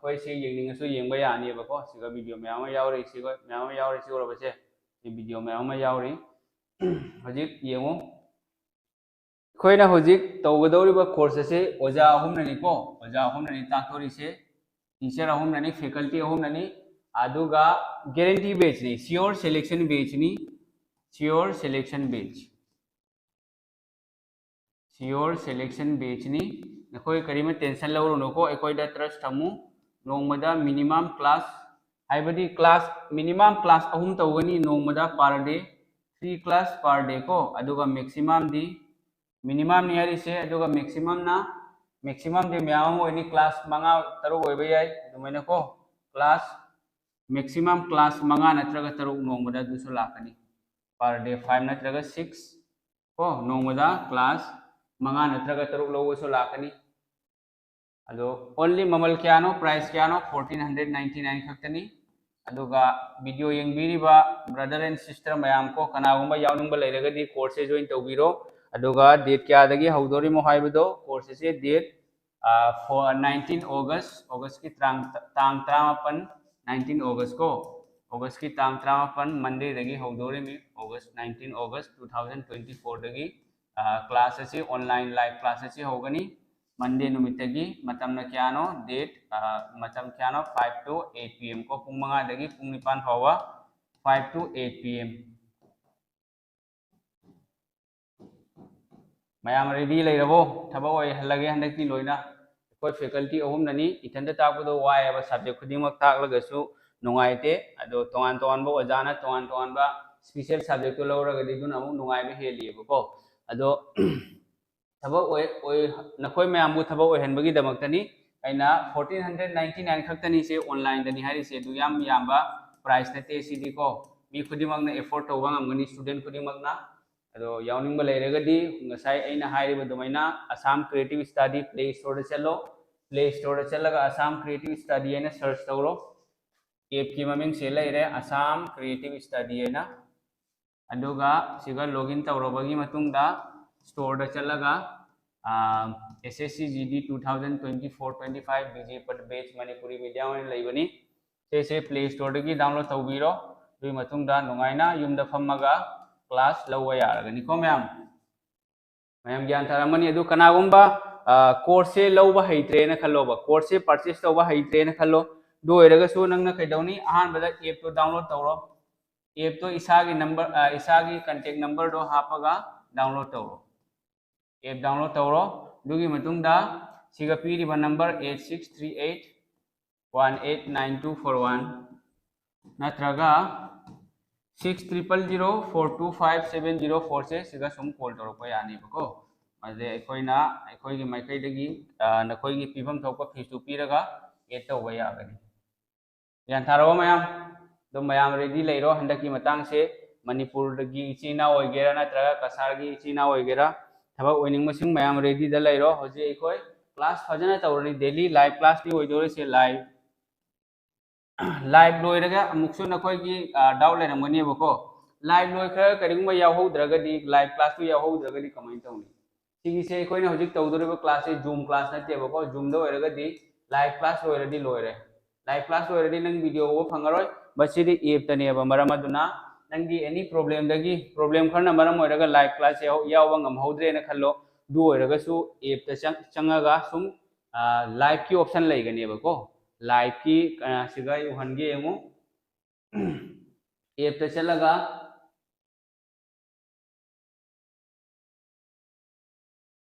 ꯑꯩꯈꯣꯏ ꯁꯤ ꯌꯦꯡꯅꯤꯡꯉꯁꯨ ꯌꯦꯡꯕ ꯌꯥꯅꯤꯕꯀꯣ꯫ ꯁꯤꯒ video ꯃꯌꯥꯝ ꯑꯃ ꯌꯥꯎꯔꯤ, ꯁꯤꯒ ꯃꯌꯥꯝ ꯑꯃ ꯌꯥꯎꯔꯤ, ꯁꯤ ꯎꯔꯕꯁꯦ? ꯁꯤ video ꯃꯌꯥꯝ ꯑꯃ ꯌꯥꯎꯔꯤ꯫ ꯍꯧꯖꯤꯛ ꯌꯦꯡꯉꯨ, ꯑꯩꯈꯣꯏꯅ ꯍꯧꯖꯤꯛ ꯇꯧꯒꯗꯧꯔꯤꯕ course ꯑꯁꯤ ꯑꯣꯖꯥ ꯑꯍꯨꯝꯅꯅꯤꯀꯣ, ꯑꯣꯖꯥ ꯑꯍꯨꯝꯅꯅꯤ ꯇꯥꯛꯇꯣꯔꯤꯁꯦ, teacher ꯑꯍꯨꯝꯅꯅꯤ, faculty ꯑꯍꯨꯝꯅꯅꯤ, ꯑꯗꯨꯒ guarantee batchꯅꯤ, sure selection batchꯅꯤ, sure selection batch, sure selection batchꯅꯤ꯫ ꯅꯈꯣꯏ ꯀꯔꯤꯃ tension ꯂꯧꯔꯨꯅꯨꯀꯣ, ꯑꯩꯈꯣꯏꯗ trust ꯊꯝꯃꯨ꯫ ꯅꯣꯡꯃꯗ minimum class, ꯍꯥꯏꯕꯗꯤ class, minimum class ꯑꯍꯨꯝ ꯇꯧꯒꯅꯤ ꯅꯣꯡꯃꯗ, per day three class per day ꯀꯣ, ꯑꯗꯨꯒ maximumꯗꯤ, minimumꯅꯤ ꯍꯥꯏꯔꯤꯁꯦ, ꯑꯗꯨꯒ maximumꯅ, maximumꯗꯤ ꯃꯌꯥꯝ ꯑꯃ ꯑꯣꯏꯅꯤ, class ꯃꯉꯥ ꯇꯔꯨꯛ ꯑꯣꯏꯕ ꯌꯥꯏ ꯑꯗꯨꯃꯥꯏꯅꯀꯣ꯫ Class, maximum class ꯃꯉꯥ ꯅꯠꯇ꯭ꯔꯒ ꯇꯔꯨꯛ ꯅꯣꯡꯃꯗ ꯑꯗꯨꯁꯨ ꯂꯥꯛꯀꯅꯤ꯫ Per day five ꯅꯠꯇ꯭ꯔꯒ six ꯀꯣ, ꯅꯣꯡꯃꯗ class ꯃꯉꯥ ꯅꯠꯇ꯭ꯔꯒ ꯇꯔꯨꯛ ꯂꯧꯕꯁꯨ ꯂꯥꯛꯀꯅꯤ꯫ ꯑꯗꯣ only ꯃꯃꯜ ꯀꯌꯥꯅꯣ, price ꯀꯌꯥꯅꯣ? Fourteen hundred ninety nine ꯈꯛꯇꯅꯤ꯫ ꯑꯗꯨꯒ video ꯌꯦꯡꯕꯤꯔꯤꯕ brother and sister ꯃꯌꯥꯝ ꯀꯣ, ꯀꯅꯥꯒꯨꯝꯕ ꯌꯥꯎꯅꯤꯡꯕ ꯂꯩꯔꯒꯗꯤ courseꯁꯦ join ꯇꯧꯕꯤꯔꯣ꯫ ꯑꯗꯨꯒ date ꯀꯌꯥꯗꯒꯤ ꯍꯧꯗꯣꯔꯤꯃꯣ ꯍꯥꯏꯕꯗꯣ, course ꯑꯁꯦ date, ꯑ, four, nineteen August, Augustꯀꯤ ꯇꯥꯡ, ꯇꯥꯡ ꯇꯔꯥꯃꯥꯄꯟ, nineteen August ꯀꯣ, Augustꯀꯤ ꯇꯥꯡ ꯇꯔꯥꯃꯥꯄꯟ, Mondayꯗꯒꯤ ꯍꯧꯗꯣꯔꯤꯃꯤ, August, nineteen August two thousand twenty fourꯗꯒꯤ, ꯑ, class ꯑꯁꯤ online live class ꯑꯁꯤ ꯍꯧꯒꯅꯤ꯫ Monday ꯅꯨꯃꯤꯠꯇꯒꯤ꯫ ꯃꯇꯝꯅ ꯀꯌꯥꯅꯣ? Date, ꯑ, ꯃꯇꯝ ꯀꯌꯥꯅꯣ? Five to eight P M ꯀꯣ, ꯄꯨꯡ ꯃꯉꯥꯗꯒꯤ ꯄꯨꯡ ꯅꯤꯄꯥꯟ ꯐꯥꯎꯕ, five to eight P M꯫ ꯃꯌꯥꯝ ready ꯂꯩꯔꯕꯣ? ꯊꯕꯛ ꯑꯣꯏꯍꯜꯂꯒꯦ ꯍꯟꯗꯛꯇꯤ ꯂꯣꯏꯅ꯫ ꯑꯩꯈꯣꯏ faculty ꯑꯍꯨꯝꯅꯅꯤ꯫ ꯏꯊꯟꯇ ꯇꯥꯛꯄꯗꯣ ꯋꯥꯏꯑꯦꯕ, subject ꯈꯨꯗꯤꯡꯃꯛ ꯇꯥꯛꯂꯒꯁꯨ ꯅꯨꯡꯉꯥꯏꯇꯦ꯫ ꯑꯗꯣ ꯇꯣꯉꯥꯟ ꯇꯣꯉꯥꯟꯕ ꯑꯣꯖꯥꯅ ꯇꯣꯉꯥꯟ ꯇꯣꯉꯥꯟꯕ special subjectꯇꯣ ꯂꯧꯔꯒꯗꯤ ꯑꯗꯨꯅ ꯑꯃꯨꯛ ꯅꯨꯡꯉꯥꯏꯕ ꯍꯦꯜꯂꯤꯑꯕꯀꯣ꯫ ꯑꯗꯣ ꯊꯕꯛ ꯑꯣꯏ-, ꯑꯣꯏ-, ꯅꯈꯣꯏ ꯃꯌꯥꯝꯕꯨ ꯊꯕꯛ ꯑꯣꯏꯍꯟꯕꯒꯤꯗꯃꯛꯇꯅꯤ꯫ ꯑꯩꯅ fourteen hundred ninety nine ꯈꯛꯇꯅꯤ ꯁꯦ, onlineꯗꯅꯤ ꯍꯥꯏꯔꯤꯁꯦ꯫ ꯑꯗꯨ ꯌꯥꯝ ꯌꯥꯝꯕ price ꯅꯠꯇꯦ ꯁꯤꯗꯤꯀꯣ꯫ ꯃꯤ ꯈꯨꯗꯤꯡꯃꯛꯅ afford ꯇꯧꯕ ꯉꯝꯒꯅꯤ, student ꯈꯨꯗꯤꯡꯃꯛꯅ꯫ ꯑꯗꯣ ꯌꯥꯎꯅꯤꯡꯕ ꯂꯩꯔꯒꯗꯤ ꯉꯁꯥꯏ ꯑꯩꯅ ꯍꯥꯏꯔꯤꯕ ꯑꯗꯨꯃꯥꯏꯅ Assam Creative Study Play Storeꯗ ꯆꯠꯂꯣ꯫ Play Storeꯗ ꯆꯠꯂꯒ Assam Creative Study ꯍꯥꯏꯅ search ꯇꯧꯔꯣ꯫ Appꯀꯤ ꯃꯃꯤꯡꯁꯦ ꯂꯩꯔꯦ, Assam Creative Study ꯍꯥꯏꯅ꯫ ꯑꯗꯨꯒ ꯁꯤꯒ login ꯇꯧꯔꯕꯒꯤ ꯃꯇꯨꯡꯗ storeꯗ ꯆꯠꯂꯒ, ꯑꯥ, S S C G D two thousand twenty-four twenty-five B G Pad Batch Manipuri Medium ꯑꯣꯏꯅ ꯂꯩꯕꯅꯤ꯫ ꯁꯤꯁꯦ Play Storeꯗꯒꯤ download ꯇꯧꯕꯤꯔꯣ꯫ ꯑꯗꯨꯒꯤ ꯃꯇꯨꯡꯗ ꯅꯨꯡꯉꯥꯏꯅ ꯌꯨꯝꯗ ꯐꯝꯃꯒ class ꯂꯧꯕ ꯌꯥꯔꯒꯅꯤꯀꯣ ꯃꯌꯥꯝ꯫ ꯃꯌꯥꯝ ꯒ꯭ꯌꯥꯟ ꯇꯥꯔꯝꯃꯅꯤ꯫ ꯑꯗꯨ ꯀꯅꯥꯒꯨꯝꯕ courseꯁꯦ ꯂꯧꯕ ꯍꯩꯇ꯭ꯔꯦꯅ ꯈꯜꯂꯣꯕ, courseꯁꯦ purchase ꯇꯧꯕ ꯍꯩꯇ꯭ꯔꯦꯅ ꯈꯜꯂꯣ꯫ ꯑꯗꯨ ꯑꯣꯏꯔꯒꯁꯨ ꯅꯪꯅ ꯀꯩꯗꯧꯅꯤ? ꯑꯍꯥꯟꯕꯗ appꯇꯣ download ꯇꯧꯔꯣ꯫ Appꯇꯣ ꯏꯁꯥꯒꯤ number, ꯏꯁꯥꯒꯤ contact numberꯗꯣ ꯍꯥꯞꯄꯒ download ꯇꯧꯔꯣ꯫ App download ꯇꯧꯔꯣ꯫ ꯑꯗꯨꯒꯤ ꯃꯇꯨꯡꯗ ꯁꯤꯒ ꯄꯤꯔꯤꯕ number eight six three eight one eight nine two four one ꯅꯠꯇ꯭ꯔꯒ six triple zero four two five seven zero fourꯁꯦ ꯁꯤꯒ ꯁꯨꯝ call ꯇꯧꯔꯛꯄ ꯌꯥꯅꯦꯕꯀꯣ꯫ ꯑꯗꯨꯗꯩ ꯑꯩꯈꯣꯏꯅ ꯑꯩꯈꯣꯏꯒꯤ ꯃꯥꯏꯀꯩꯗꯒꯤ, ꯑ, ꯅꯈꯣꯏꯒꯤ ꯄꯤꯐꯝ ꯊꯣꯛꯄ feesꯇꯨ ꯄꯤꯔꯒ add ꯇꯧꯕ ꯌꯥꯒꯅꯤ꯫ ꯒ꯭ꯌꯥꯟ ꯇꯥꯔꯕꯣ ꯃꯌꯥꯝ? ꯑꯗꯨꯝ ꯃꯌꯥꯝ ready ꯂꯩꯔꯣ꯫ ꯍꯟꯗꯛꯀꯤ ꯃꯇꯥꯡꯁꯦ ꯃꯅꯤꯄꯨꯔꯗꯒꯤ ꯏꯆꯤꯟ ꯏꯅꯥꯎ ꯑꯣꯏꯒꯦꯔꯥ ꯅꯠꯇ꯭ꯔꯒ ꯀꯁꯥꯔꯒꯤ ꯏꯆꯤꯟ ꯏꯅꯥꯎ ꯑꯣꯏꯒꯦꯔꯥ, ꯊꯕꯛ ꯑꯣꯏꯅꯤꯡꯕꯁꯤꯡ ꯃꯌꯥꯝ readyꯗ ꯂꯩꯔꯣ꯫ ꯍꯧꯖꯤꯛ ꯑꯩꯈꯣꯏ class ꯐꯖꯅ ꯇꯧꯔꯅꯤ꯫ Daily live classꯇꯤ ꯑꯣꯏꯗꯣꯔꯤꯁꯦ꯫ Live, live ꯂꯣꯏꯔꯒ ꯑꯃꯨꯛꯁꯨ ꯅꯈꯣꯏꯒꯤ, ꯑ, doubt ꯂꯩꯔꯝꯒꯅꯦꯕꯀꯣ꯫ Live ꯂꯣꯏꯈ꯭ꯔꯒ ꯀꯔꯤꯒꯨꯝꯕ ꯌꯥꯎꯍꯧꯗ꯭ꯔꯒꯗꯤ, live classꯇꯨ ꯌꯥꯎꯍꯧꯗ꯭ꯔꯒꯗꯤ ꯀꯃꯥꯏꯅ ꯇꯧꯅꯤ? ꯁꯤꯒꯤꯁꯦ ꯑꯩꯈꯣꯏꯅ ꯍꯧꯖꯤꯛ ꯇꯧꯗꯣꯔꯤꯕ classꯁꯦ Zoom class ꯅꯠꯇꯦꯕꯀꯣ꯫ Zoomꯗ ꯑꯣꯏꯔꯒꯗꯤ live class ꯂꯣꯏꯔꯗꯤ ꯂꯣꯏꯔꯦ꯫ Live class ꯂꯣꯏꯔꯗꯤ ꯅꯪ video ꯎꯕ ꯐꯪꯉꯔꯣꯏ꯫ ꯃꯁꯤꯗꯤ appꯇꯅꯦꯕ꯫ ꯃꯔꯝ ꯑꯗꯨꯅ ꯅꯪꯒꯤ any problemꯗꯒꯤ, problem ꯈꯔꯅ ꯃꯔꯝ ꯑꯣꯏꯔꯒ live class ꯌꯥꯎ-, ꯌꯥꯎꯕ ꯉꯝꯍꯧꯗ꯭ꯔꯦꯅ ꯈꯜꯂꯣ꯫ ꯑꯗꯨ ꯑꯣꯏꯔꯒꯁꯨ appꯇ ꯆꯪ-, ꯆꯪꯉꯒ ꯁꯨꯝ, ꯑ, liveꯀꯤ option ꯂꯩꯒꯅꯦꯕꯀꯣ꯫ Liveꯀꯤ, ꯑ, ꯁꯤꯒ ꯑꯩ ꯎꯍꯟꯒꯦ ꯌꯦꯡꯉꯨ꯫ Appꯇ ꯆꯠꯂꯒ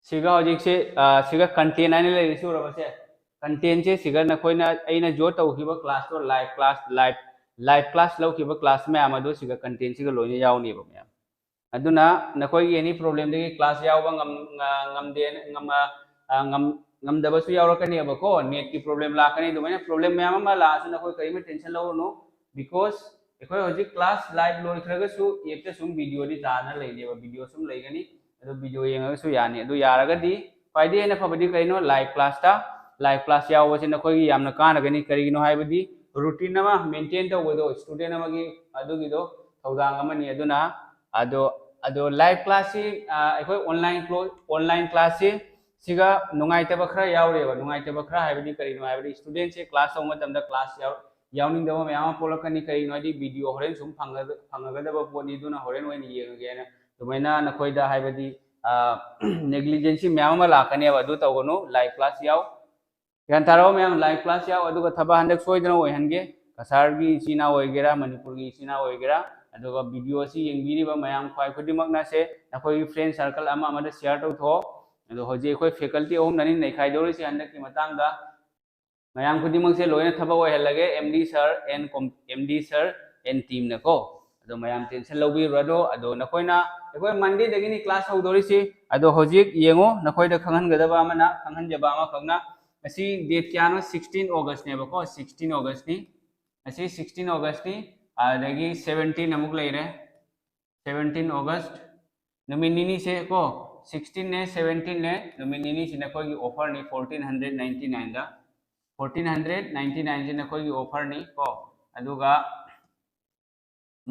ꯁꯤꯒ ꯍꯧꯖꯤꯛꯁꯦ, ꯑ, ꯁꯤꯒ content ꯍꯥꯏꯅ ꯂꯩꯔꯤꯁꯤ ꯎꯔꯕꯁꯦ? Contentꯁꯦ ꯁꯤꯒ ꯅꯈꯣꯏꯅ, ꯑꯩꯅ join ꯇꯧꯈꯤꯕ classꯇꯣ, live class, live, live class ꯂꯧꯈꯤꯕ class ꯃꯌꯥꯝ ꯑꯗꯨ ꯁꯤꯒ contentꯁꯤꯒ ꯂꯣꯏꯅ ꯌꯥꯎꯅꯦꯕ ꯃꯌꯥꯝ꯫ ꯑꯗꯨꯅ ꯅꯈꯣꯏꯒꯤ any problemꯗꯒꯤ class ꯌꯥꯎꯕ ꯉꯝ-, ꯉ-, ꯉꯝꯗꯦ, ꯉꯝ-, ꯑ, ꯑ, ꯉꯝ-, ꯉꯝꯗꯕꯁꯨ ꯌꯥꯎꯔꯛꯀꯅꯦꯕꯀꯣ, netꯀꯤ problem ꯂꯥꯛꯀꯅꯤ꯫ ꯑꯗꯨꯃꯥꯏꯅ problem ꯃꯌꯥꯝ ꯑꯃ ꯂꯥꯛꯑꯁꯨ ꯅꯈꯣꯏ ꯀꯔꯤꯝꯇ tension ꯂꯧꯔꯨꯅꯨ, because ꯑꯩꯈꯣꯏ ꯍꯧꯖꯤꯛ class live ꯂꯣꯏꯈ꯭ꯔꯒꯁꯨ appꯇ ꯁꯨꯝ videoꯗꯤ ꯇꯥꯗꯅ ꯂꯩꯅꯦꯕ, video ꯁꯨꯝ ꯂꯩꯒꯅꯤ꯫ ꯑꯗꯨ video ꯌꯦꯡꯉꯒꯁꯨ ꯌꯥꯅꯤ꯫ ꯑꯗꯨ ꯌꯥꯔꯒꯗꯤ ꯈ꯭ꯋꯥꯏꯗꯒꯤ ꯍꯦꯟꯅ ꯐꯕꯗꯤ ꯀꯩꯅꯣ? Live classꯇ, live class ꯌꯥꯎꯕꯁꯦ ꯅꯈꯣꯏꯒꯤ ꯌꯥꯝꯅ ꯀꯥꯟꯅꯒꯅꯤ꯫ ꯀꯔꯤꯒꯤꯅꯣ ꯍꯥꯏꯕꯗꯤ routine ꯑꯃ maintain ꯇꯧꯕꯗꯣ student ꯑꯃꯒꯤ ꯑꯗꯨꯒꯤꯗꯣ ꯊꯧꯗꯥꯡ ꯑꯃꯅꯤ꯫ ꯑꯗꯨꯅ ꯑꯗꯣ, ꯑꯗꯣ live classꯁꯤ, ꯑ, ꯑꯩꯈꯣꯏ online clo-, online classꯁꯤ ꯁꯤꯒ ꯅꯨꯡꯉꯥꯏꯇꯕ ꯈꯔ ꯌꯥꯎꯔꯤꯑꯕ꯫ ꯅꯨꯡꯉꯥꯏꯇꯕ ꯈꯔ ꯍꯥꯏꯕꯗꯤ ꯀꯔꯤꯅꯣ ꯍꯥꯏꯕꯗꯤ, studentꯁꯦ class ꯇꯧꯕ ꯃꯇꯝꯗ class ꯌꯥꯎ-, ꯌꯥꯎꯅꯤꯡꯗꯕ ꯃꯌꯥꯝ ꯑꯃ ꯄꯣꯛꯂꯛꯀꯅꯤ꯫ ꯀꯔꯤꯒꯤꯅꯣ ꯍꯥꯏꯗꯤ, video ꯍꯣꯔꯦꯟ ꯁꯨꯝ ꯐꯪꯒ-, ꯐꯪꯉꯒꯗꯕ ꯄꯣꯠꯅꯤ, ꯑꯗꯨꯅ ꯍꯣꯔꯦꯟ ꯑꯣꯏꯅ ꯌꯦꯡꯉꯒꯦꯅ ꯑꯗꯨꯃꯥꯏꯅ ꯅꯈꯣꯏꯗ ꯍꯥꯏꯕꯗꯤ, ꯑ, negligence ꯃꯌꯥꯝ ꯑꯃ ꯂꯥꯛꯀꯅꯦꯕ꯫ ꯑꯗꯨ ꯇꯧꯒꯅꯨ, live class ꯌꯥꯎ꯫ ꯒ꯭ꯌꯥꯟ ꯇꯥꯔꯕ ꯃꯌꯥꯝ? Live class ꯌꯥꯎ, ꯑꯗꯨꯒ ꯊꯕꯛ ꯍꯟꯗꯛ ꯁꯣꯏꯗꯅ ꯑꯣꯏꯍꯟꯒꯦ꯫ ꯀꯁꯥꯔꯒꯤ ꯏꯆꯤꯟ ꯏꯅꯥꯎ ꯑꯣꯏꯒꯦꯔꯥ, ꯃꯅꯤꯄꯨꯔꯒꯤ ꯏꯆꯤꯟ ꯏꯅꯥꯎ ꯑꯣꯏꯒꯦꯔꯥ, ꯑꯗꯨꯒ video ꯑꯁꯤ ꯌꯦꯡꯕꯤꯔꯤꯕ ꯃꯌꯥꯝ ꯈ꯭ꯋꯥꯏ ꯈꯨꯗꯤꯡꯃꯛꯅꯁꯦ ꯅꯈꯣꯏꯒꯤ friend circle ꯑꯃ ꯑꯃꯗ share ꯇꯧꯊꯣꯛꯑꯣ꯫ ꯑꯗꯣ ꯍꯧꯖꯤꯛ ꯑꯩꯈꯣꯏ faculty ꯑꯍꯨꯝꯅꯅꯤ ꯅꯩꯈꯥꯏꯗꯧꯔꯤꯁꯦ ꯍꯟꯗꯛꯀꯤ ꯃꯇꯥꯡꯗ꯫ ꯃꯌꯥꯝ ꯈꯨꯗꯤꯡꯃꯛꯁꯦ ꯂꯣꯏꯅ ꯊꯕꯛ ꯑꯣꯏꯍꯜꯂꯒꯦ, M D sir and com-, M D sir and teamꯅꯀꯣ꯫ ꯑꯗꯣ ꯃꯌꯥꯝ tension ꯂꯧꯕꯤꯔꯨꯔꯅꯨ꯫ ꯑꯗꯣ ꯅꯈꯣꯏꯅ, ꯑꯩꯈꯣꯏ Mondayꯗꯒꯤꯅꯤ class ꯍꯧꯗꯣꯔꯤꯁꯤ꯫ ꯑꯗꯣ ꯍꯧꯖꯤꯛ ꯌꯦꯡꯉꯣ, ꯅꯈꯣꯏꯗ ꯈꯪꯍꯟꯒꯗꯕ ꯑꯃꯅ, ꯈꯪꯍꯟꯖꯕ ꯑꯃꯈꯛꯅ, ꯉꯁꯤ date ꯀꯌꯥꯅꯣ? Sixteen Augustꯅꯦꯕꯀꯣ, sixteen Augustꯅꯤ꯫ ꯉꯁꯤ sixteen Augustꯅꯤ, ꯑꯗꯒꯤ seventeen ꯑꯃꯨꯛ ꯂꯩꯔꯦ, seventeen August꯫ ꯅꯨꯃꯤꯠ ꯅꯤꯅꯤꯁꯦ ꯀꯣ, sixteenꯅꯦ, seventeenꯅꯦ, ꯅꯨꯃꯤꯠ ꯅꯤꯅꯤꯁꯤ ꯅꯈꯣꯏꯒꯤ offerꯅꯤ, fourteen hundred ninety nineꯗ꯫ Fourteen hundred ninety nineꯁꯤ ꯅꯈꯣꯏꯒꯤ offerꯅꯤ ꯀꯣ꯫ ꯑꯗꯨꯒ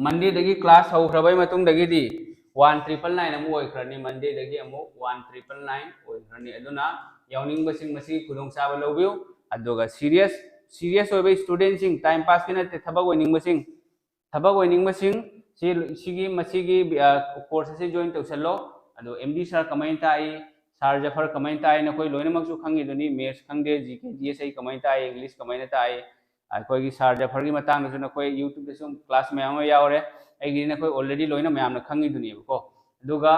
Mondayꯗꯒꯤ class ꯍꯧꯈ꯭ꯔꯕꯩ ꯃꯇꯨꯡꯗꯒꯤꯗꯤ one triple nine ꯑꯃꯨꯛ ꯑꯣꯏꯈ꯭ꯔꯅꯤ, Mondayꯗꯒꯤ ꯑꯃꯨꯛ one triple nine ꯑꯣꯏꯈ꯭ꯔꯅꯤ꯫ ꯑꯗꯨꯅ ꯌꯥꯎꯅꯤꯡꯕꯁꯤꯡ ꯃꯁꯤꯒꯤ ꯈꯨꯗꯣꯡꯆꯥꯕ ꯂꯧꯕꯤꯌꯨ꯫ ꯑꯗꯨꯒ serious, serious ꯑꯣꯏꯕ studentꯁꯤꯡ, time passꯀꯤ ꯅꯠꯇꯦ, ꯊꯕꯛ ꯑꯣꯏꯅꯤꯡꯕꯁꯤꯡ, ꯊꯕꯛ ꯑꯣꯏꯅꯤꯡꯕꯁꯤꯡ ꯁꯤ, ꯁꯤꯒꯤ, ꯃꯁꯤꯒꯤ, ꯑ, course ꯑꯁꯤ join ꯇꯧꯁꯜꯂꯣ꯫ ꯑꯗꯣ M D sir ꯀꯃꯥꯏꯅ ꯇꯥꯛꯏ, sir Jafar ꯀꯃꯥꯏꯅ ꯇꯥꯛꯏ, ꯅꯈꯣꯏ ꯂꯣꯏꯅꯃꯛꯁꯨ ꯈꯪꯉꯤꯗꯨꯅꯤ, maths ꯈꯪꯗꯦ, G K, G S ꯑꯩ ꯀꯃꯥꯏꯅ ꯇꯥꯛꯏ, English ꯀꯃꯥꯏꯅ ꯇꯥꯛꯏ, ꯑꯩꯈꯣꯏꯒꯤ sir Jafar ꯒꯤ ꯃꯇꯥꯡꯗꯁꯨ ꯅꯈꯣꯏ YouTube ꯗꯁꯨ class ꯃꯌꯥꯝ ꯑꯃ ꯌꯥꯎꯔꯦ꯫ ꯑꯩꯒꯤꯗꯤ ꯅꯈꯣꯏ already ꯂꯣꯏꯅ ꯃꯌꯥꯝꯅ ꯈꯪꯉꯤꯗꯨꯅꯦꯕꯀꯣ꯫ ꯑꯗꯨꯒ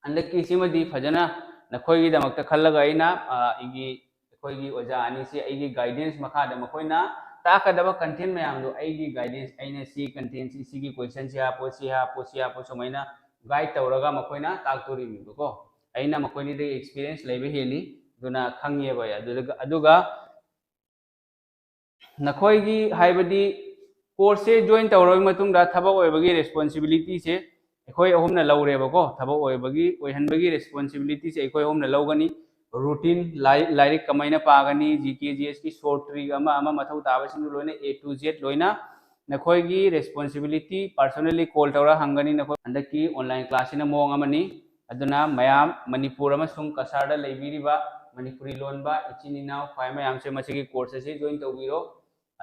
ꯍꯟꯗꯛꯀꯤ ꯁꯤꯃꯗꯤ ꯐꯖꯅ ꯅꯈꯣꯏꯒꯤꯗꯃꯛꯇ ꯈꯜꯂꯒ ꯑꯩꯅ, ꯑ, ꯑꯩꯒꯤ, ꯑꯩꯈꯣꯏꯒꯤ ꯑꯣꯖꯥ ꯑꯅꯤꯁꯤ ꯑꯩꯒꯤ guidance ꯃꯈꯥꯗ ꯃꯈꯣꯏꯅ ꯇꯥꯛꯀꯗꯕ content ꯃꯌꯥꯝꯗꯣ ꯑꯩꯒꯤ guidance, ꯑꯩꯅ ꯁꯤ content ꯁꯤ, ꯁꯤꯒꯤ question ꯁꯤ ꯍꯥꯞꯄꯣ, ꯁꯤ ꯍꯥꯞꯄꯣ, ꯁꯤ ꯍꯥꯞꯄꯣ, ꯁꯨꯃꯥꯏꯅ guide ꯇꯧꯔꯒ ꯃꯈꯣꯏꯅ ꯇꯥꯛꯇꯣꯔꯤꯕꯀꯣ꯫ ꯑꯩꯅ ꯃꯈꯣꯏꯅꯤꯗꯒꯤ experience ꯂꯩꯕ ꯍꯦꯜꯂꯤ, ꯑꯗꯨꯅ ꯈꯪꯉꯦꯕ ꯑꯩ꯫ ꯑꯗꯨꯗꯨꯒ, ꯑꯗꯨꯒ ꯅꯈꯣꯏꯒꯤ ꯍꯥꯏꯕꯗꯤ course ꯁꯦ join ꯇꯧꯔꯕ ꯃꯇꯨꯡꯗ ꯊꯕꯛ ꯑꯣꯏꯕꯒꯤ responsibility ꯁꯦ ꯑꯩꯈꯣꯏ ꯑꯍꯨꯝꯅ ꯂꯧꯔꯦꯕꯀꯣ꯫ ꯊꯕꯛ ꯑꯣꯏꯕꯒꯤ, ꯑꯣꯏꯍꯟꯕꯒꯤ responsibility ꯁꯦ ꯑꯩꯈꯣꯏ ꯑꯍꯨꯝꯅ ꯂꯧꯒꯅꯤ꯫ Routine, ꯂꯥꯏ-, ꯂꯥꯏꯔꯤꯛ ꯀꯃꯥꯏꯅ ꯄꯥꯒꯅꯤ, G K, G S ꯀꯤ short trick ꯑꯃ ꯑꯃ ꯃꯊꯧ ꯇꯥꯕꯁꯤꯡꯗꯨ ꯂꯣꯏꯅ A to Z ꯂꯣꯏꯅ ꯅꯈꯣꯏꯒꯤ responsibility, personally call ꯇꯧꯔ ꯍꯪꯒꯅꯤ꯫ ꯅꯈꯣꯏ ꯍꯟꯗꯛꯀꯤ online class ꯁꯤꯅ ꯃꯑꯣꯡ ꯑꯃꯅꯤ꯫ ꯑꯗꯨꯅ ꯃꯌꯥꯝ ꯃꯅꯤꯄꯨꯔ ꯑꯃꯁꯨꯡ ꯀꯁꯥꯔꯗ ꯂꯩꯕꯤꯔꯤꯕ ꯃꯅꯤꯄꯨꯔꯤ ꯂꯣꯟꯕ ꯏꯆꯤꯟ ꯏꯅꯥꯎ ꯈ꯭ꯋꯥꯏ ꯃꯌꯥꯝꯁꯦ ꯃꯁꯤꯒꯤ course ꯑꯁꯤ join ꯇꯧꯕꯤꯔꯣ꯫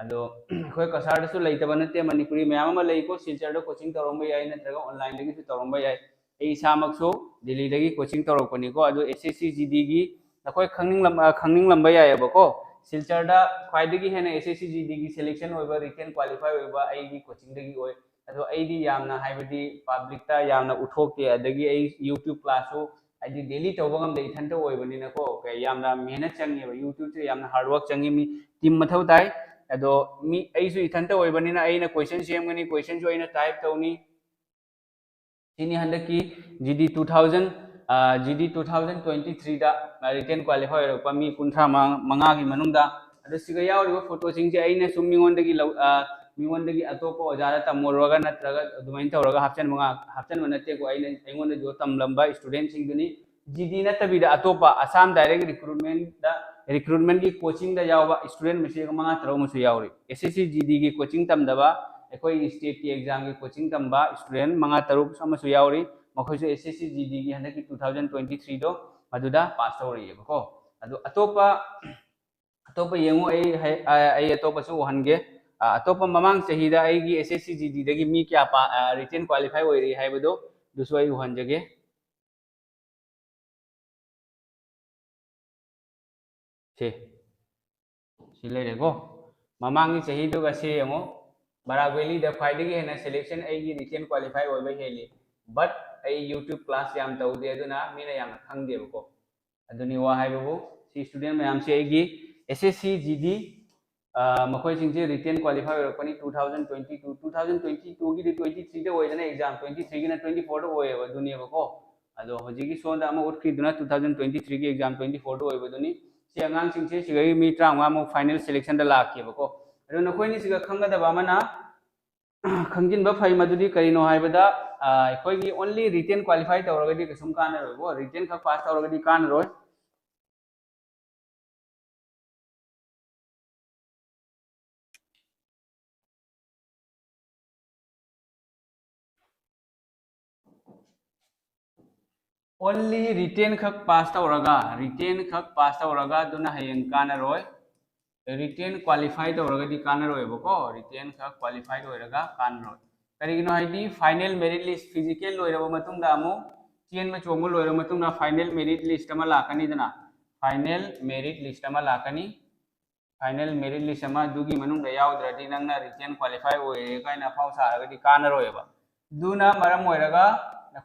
ꯑꯗꯣ ꯑꯩꯈꯣꯏ ꯀꯁꯥꯔꯗꯁꯨ ꯂꯩꯇꯕ ꯅꯠꯇꯦ, ꯃꯅꯤꯄꯨꯔꯤ ꯃꯌꯥꯝ ꯑꯃ ꯂꯩꯀꯣ, ꯁꯤꯜꯆꯔꯗ coaching ꯇꯧꯔꯝꯕ ꯌꯥꯏ, ꯅꯠꯇ꯭ꯔꯒ online ꯗꯒꯤꯁꯨ ꯇꯧꯔꯝꯕ ꯌꯥꯏ꯫ ꯑꯩ ꯏꯁꯥꯃꯛꯁꯨ ꯗꯦꯜꯂꯤꯗꯒꯤ coaching ꯇꯧꯔꯛꯄꯅꯤꯀꯣ꯫ ꯑꯗꯣ S S C G D ꯒꯤ ꯅꯈꯣꯏ ꯈꯪꯅꯤꯡꯂꯝ-, ꯑ, ꯈꯪꯅꯤꯡꯂꯝꯕ ꯌꯥꯏꯑꯕꯀꯣ, ꯁꯤꯜꯆꯔꯗ ꯈ꯭ꯋꯥꯏꯗꯒꯤ ꯍꯦꯟꯅ S S C G D ꯒꯤ selection ꯑꯣꯏꯕ, written qualify ꯑꯣꯏꯕ ꯑꯩꯒꯤ coaching ꯗꯒꯤ ꯑꯣꯏ꯫ ꯑꯗꯣ ꯑꯩꯗꯤ ꯌꯥꯝꯅ, ꯍꯥꯏꯕꯗꯤ, public ꯇ ꯌꯥꯝꯅ ꯎꯠꯊꯣꯛꯇꯦ, ꯑꯗꯒꯤ ꯑꯩ YouTube class ꯁꯨ, ꯍꯥꯏꯗꯤ, daily ꯇꯧꯕ ꯉꯝꯗꯦ, ꯏꯊꯟꯇ ꯑꯣꯏꯕꯅꯤꯅꯀꯣ꯫ ꯀꯩ, ꯌꯥꯝꯅ ꯃꯦꯍꯅꯠ ꯆꯪꯉꯦꯕ, YouTube ꯁꯦ ꯌꯥꯝꯅ hard work ꯆꯪꯉꯤ, ꯃꯤ team ꯃꯊꯧ ꯇꯥꯏ꯫ ꯑꯗꯣ ꯃꯤ, ꯑꯩꯁꯨ ꯏꯊꯟꯇ ꯑꯣꯏꯕꯅꯤꯅ ꯑꯩꯅ question ꯁꯦꯝꯒꯅꯤ, question ꯁꯨ ꯑꯩꯅ type ꯇꯧꯅꯤ꯫ ꯁꯤꯅꯤ ꯍꯟꯗꯛꯀꯤ G D two thousand, ꯑ, G D two thousand twenty three ꯗ, ꯑ, written qualify ꯑꯣꯏꯔꯛꯄ ꯃꯤ ꯀꯨꯟꯊ꯭ꯔꯥ ꯃꯉꯥꯒꯤ ꯃꯅꯨꯡꯗ꯫ ꯑꯗꯣ ꯁꯤꯒ ꯌꯥꯎꯔꯤꯕ photo ꯁꯤꯡꯁꯦ ꯑꯩꯅ ꯁꯨꯝ ꯃꯤꯉꯣꯟꯗꯒꯤ ꯂꯧ-, ꯑ, ꯃꯤꯉꯣꯟꯗꯒꯤ ꯑꯇꯣꯞꯄ ꯑꯣꯖꯥꯗ ꯇꯝꯃꯨꯔꯒ ꯅꯠꯇ꯭ꯔꯒ ꯑꯗꯨꯃꯥꯏꯅ ꯇꯧꯔꯒ ꯍꯥꯞꯆꯟꯕ ꯉꯥꯛ-, ꯍꯥꯞꯆꯟꯕ ꯅꯠꯇꯦꯀꯣ꯫ ꯑꯩꯅ, ꯑꯩꯉꯣꯟꯗꯁꯨ ꯇꯝꯂꯝꯕ student ꯁꯤꯡꯗꯨꯅꯤ꯫ G D ꯅꯠꯇꯕꯤꯗ ꯑꯇꯣꯞꯄ Assam Direct Recruitment ꯗ, recruitment ꯀꯤ coaching ꯗ ꯌꯥꯎꯕ student ꯃꯁꯤꯡ ꯃꯉꯥ ꯇꯔꯨꯛ ꯑꯃꯁꯨ ꯌꯥꯎꯔꯤ꯫ S S C G D ꯒꯤ coaching ꯇꯝꯗꯕ ꯑꯩꯈꯣꯏꯒꯤ state ꯀꯤ exam ꯒꯤ coaching ꯇꯝꯕ student ꯃꯉꯥ ꯇꯔꯨꯛ ꯑꯃꯁꯨ ꯌꯥꯎꯔꯤ꯫ ꯃꯈꯣꯏꯁꯨ S S C G D ꯒꯤ ꯍꯟꯗꯛꯀꯤ two thousand twenty three ꯗꯣ ꯃꯗꯨꯗ pass ꯇꯧꯔꯛꯑꯦꯕꯀꯣ꯫ ꯑꯗꯨ ꯑꯇꯣꯞꯄ, ꯑꯇꯣꯞꯄ ꯌꯦꯡꯉꯨ, ꯑꯩ ꯍꯥꯏ-, ꯑ, ꯑꯩ ꯑꯇꯣꯞꯄꯁꯨ ꯎꯍꯟꯒꯦ꯫ ꯑ, ꯑꯇꯣꯞꯄ ꯃꯃꯥꯡ ꯆꯍꯤꯗ ꯑꯩꯒꯤ S S C G D ꯗꯒꯤ ꯃꯤ ꯀꯌꯥ ꯄꯥ-, ꯑ, written qualify ꯑꯣꯏꯔꯤ ꯍꯥꯏꯕꯗꯣ, ꯑꯗꯨꯁꯨ ꯑꯩ ꯎꯍꯟꯖꯒꯦ꯫ ꯁꯤ, ꯁꯤ ꯂꯩꯔꯦꯀꯣ꯫ ꯃꯃꯥꯡꯒꯤ ꯆꯍꯤꯗꯨꯒ ꯁꯤ ꯌꯦꯡꯉꯣ, ꯕꯔꯥꯛ ꯚꯦꯂꯤꯗ ꯈ꯭ꯋꯥꯏꯗꯒꯤ ꯍꯦꯟꯅ selection ꯑꯩꯒꯤ written qualify ꯑꯣꯏꯕ ꯍꯦꯜꯂꯤ꯫ But ꯑꯩ YouTube class ꯌꯥꯝ ꯇꯧꯗꯦ, ꯑꯗꯨꯅ ꯃꯤꯅ ꯌꯥꯝꯅ ꯈꯪꯗꯦꯕꯀꯣ꯫ ꯑꯗꯨꯅꯤ ꯋꯥ ꯍꯥꯏꯕꯕꯨ꯫ ꯁꯤ student ꯃꯌꯥꯝꯁꯦ ꯑꯩꯒꯤ S S C G D, ꯑ, ꯃꯈꯣꯏꯁꯤꯡꯁꯦ written qualify ꯑꯣꯏꯔꯛꯄꯅꯤ two thousand twenty two, two thousand twenty two ꯒꯤꯗꯤ twenty three ꯗ ꯑꯣꯏꯗꯅ exam, twenty three ꯒꯤꯅ twenty four ꯗ ꯑꯣꯏꯌꯦꯕ, ꯑꯗꯨꯅꯦꯕꯀꯣ꯫ ꯑꯗꯣ ꯍꯧꯖꯤꯛꯀꯤ ꯁꯣꯝꯗ ꯑꯃ ꯎꯠꯈ꯭ꯔꯤꯗꯨꯅ two thousand twenty three ꯒꯤ exam twenty four ꯗ ꯑꯣꯏꯕꯗꯨꯅꯤ꯫ ꯁꯤ ꯑꯉꯥꯡꯁꯤꯡꯁꯦ ꯁꯤꯗꯒꯤ ꯃꯤ ꯇꯔꯥꯃꯉꯥꯃꯨꯛ final selection ꯗ ꯂꯥꯛꯈꯤꯕꯀꯣ꯫ ꯑꯗꯣ ꯅꯈꯣꯏꯅ ꯁꯤꯒ ꯈꯪꯒꯗꯕ ꯑꯃꯅ, ꯈꯪꯖꯤꯟꯕ ꯐꯩ, ꯃꯗꯨꯗꯤ ꯀꯔꯤꯅꯣ ꯍꯥꯏꯕꯗ, ꯑ, ꯑꯩꯈꯣꯏꯒꯤ only written qualify ꯇꯧꯔꯒꯗꯤ ꯀꯩꯁꯨꯝ ꯀꯥꯟꯅꯔꯣꯏꯀꯣ, written ꯈꯛ pass ꯇꯧꯔꯒꯗꯤ ꯀꯥꯟꯅꯔꯣꯏ꯫ Only written ꯈꯛ ꯄꯥꯁ ꯇꯧꯔꯒ, written ꯈꯛ ꯄꯥꯁ ꯇꯧꯔꯒ ꯑꯗꯨꯅ ꯍꯌꯦꯡ ꯀꯥꯟꯅꯔꯣꯏ꯫ Written qualify ꯇꯧꯔꯒꯗꯤ ꯀꯥꯟꯅꯔꯣꯏꯕꯀꯣ, written ꯈꯛ qualified ꯑꯣꯏꯔꯒ ꯀꯥꯟꯅꯔꯣꯏ꯫ ꯀꯔꯤꯒꯤꯅꯣ ꯍꯥꯏꯗꯤ final merit list, physical ꯂꯣꯏꯔꯕ ꯃꯇꯨꯡꯗ ꯑꯃꯨꯛ ꯆꯦꯟꯕ ꯆꯣꯡꯕ ꯂꯣꯏꯔꯕ ꯃꯇꯨꯡꯗ final merit list ꯑꯃ ꯂꯥꯛꯀꯅꯤꯗꯅ, final merit list ꯑꯃ ꯂꯥꯛꯀꯅꯤ꯫ Final merit list ꯑꯃ ꯑꯗꯨꯒꯤ ꯃꯅꯨꯡꯗ ꯌꯥꯎꯗ꯭ꯔꯗꯤ ꯅꯪꯅ written qualify ꯑꯣꯏꯔꯦ ꯀꯥꯏꯅ ꯑꯐꯥꯎ ꯁꯥꯔꯒꯗꯤ ꯀꯥꯟꯅꯔꯣꯏꯕ꯫ ꯑꯗꯨꯅ ꯃꯔꯝ ꯑꯣꯏꯔꯒ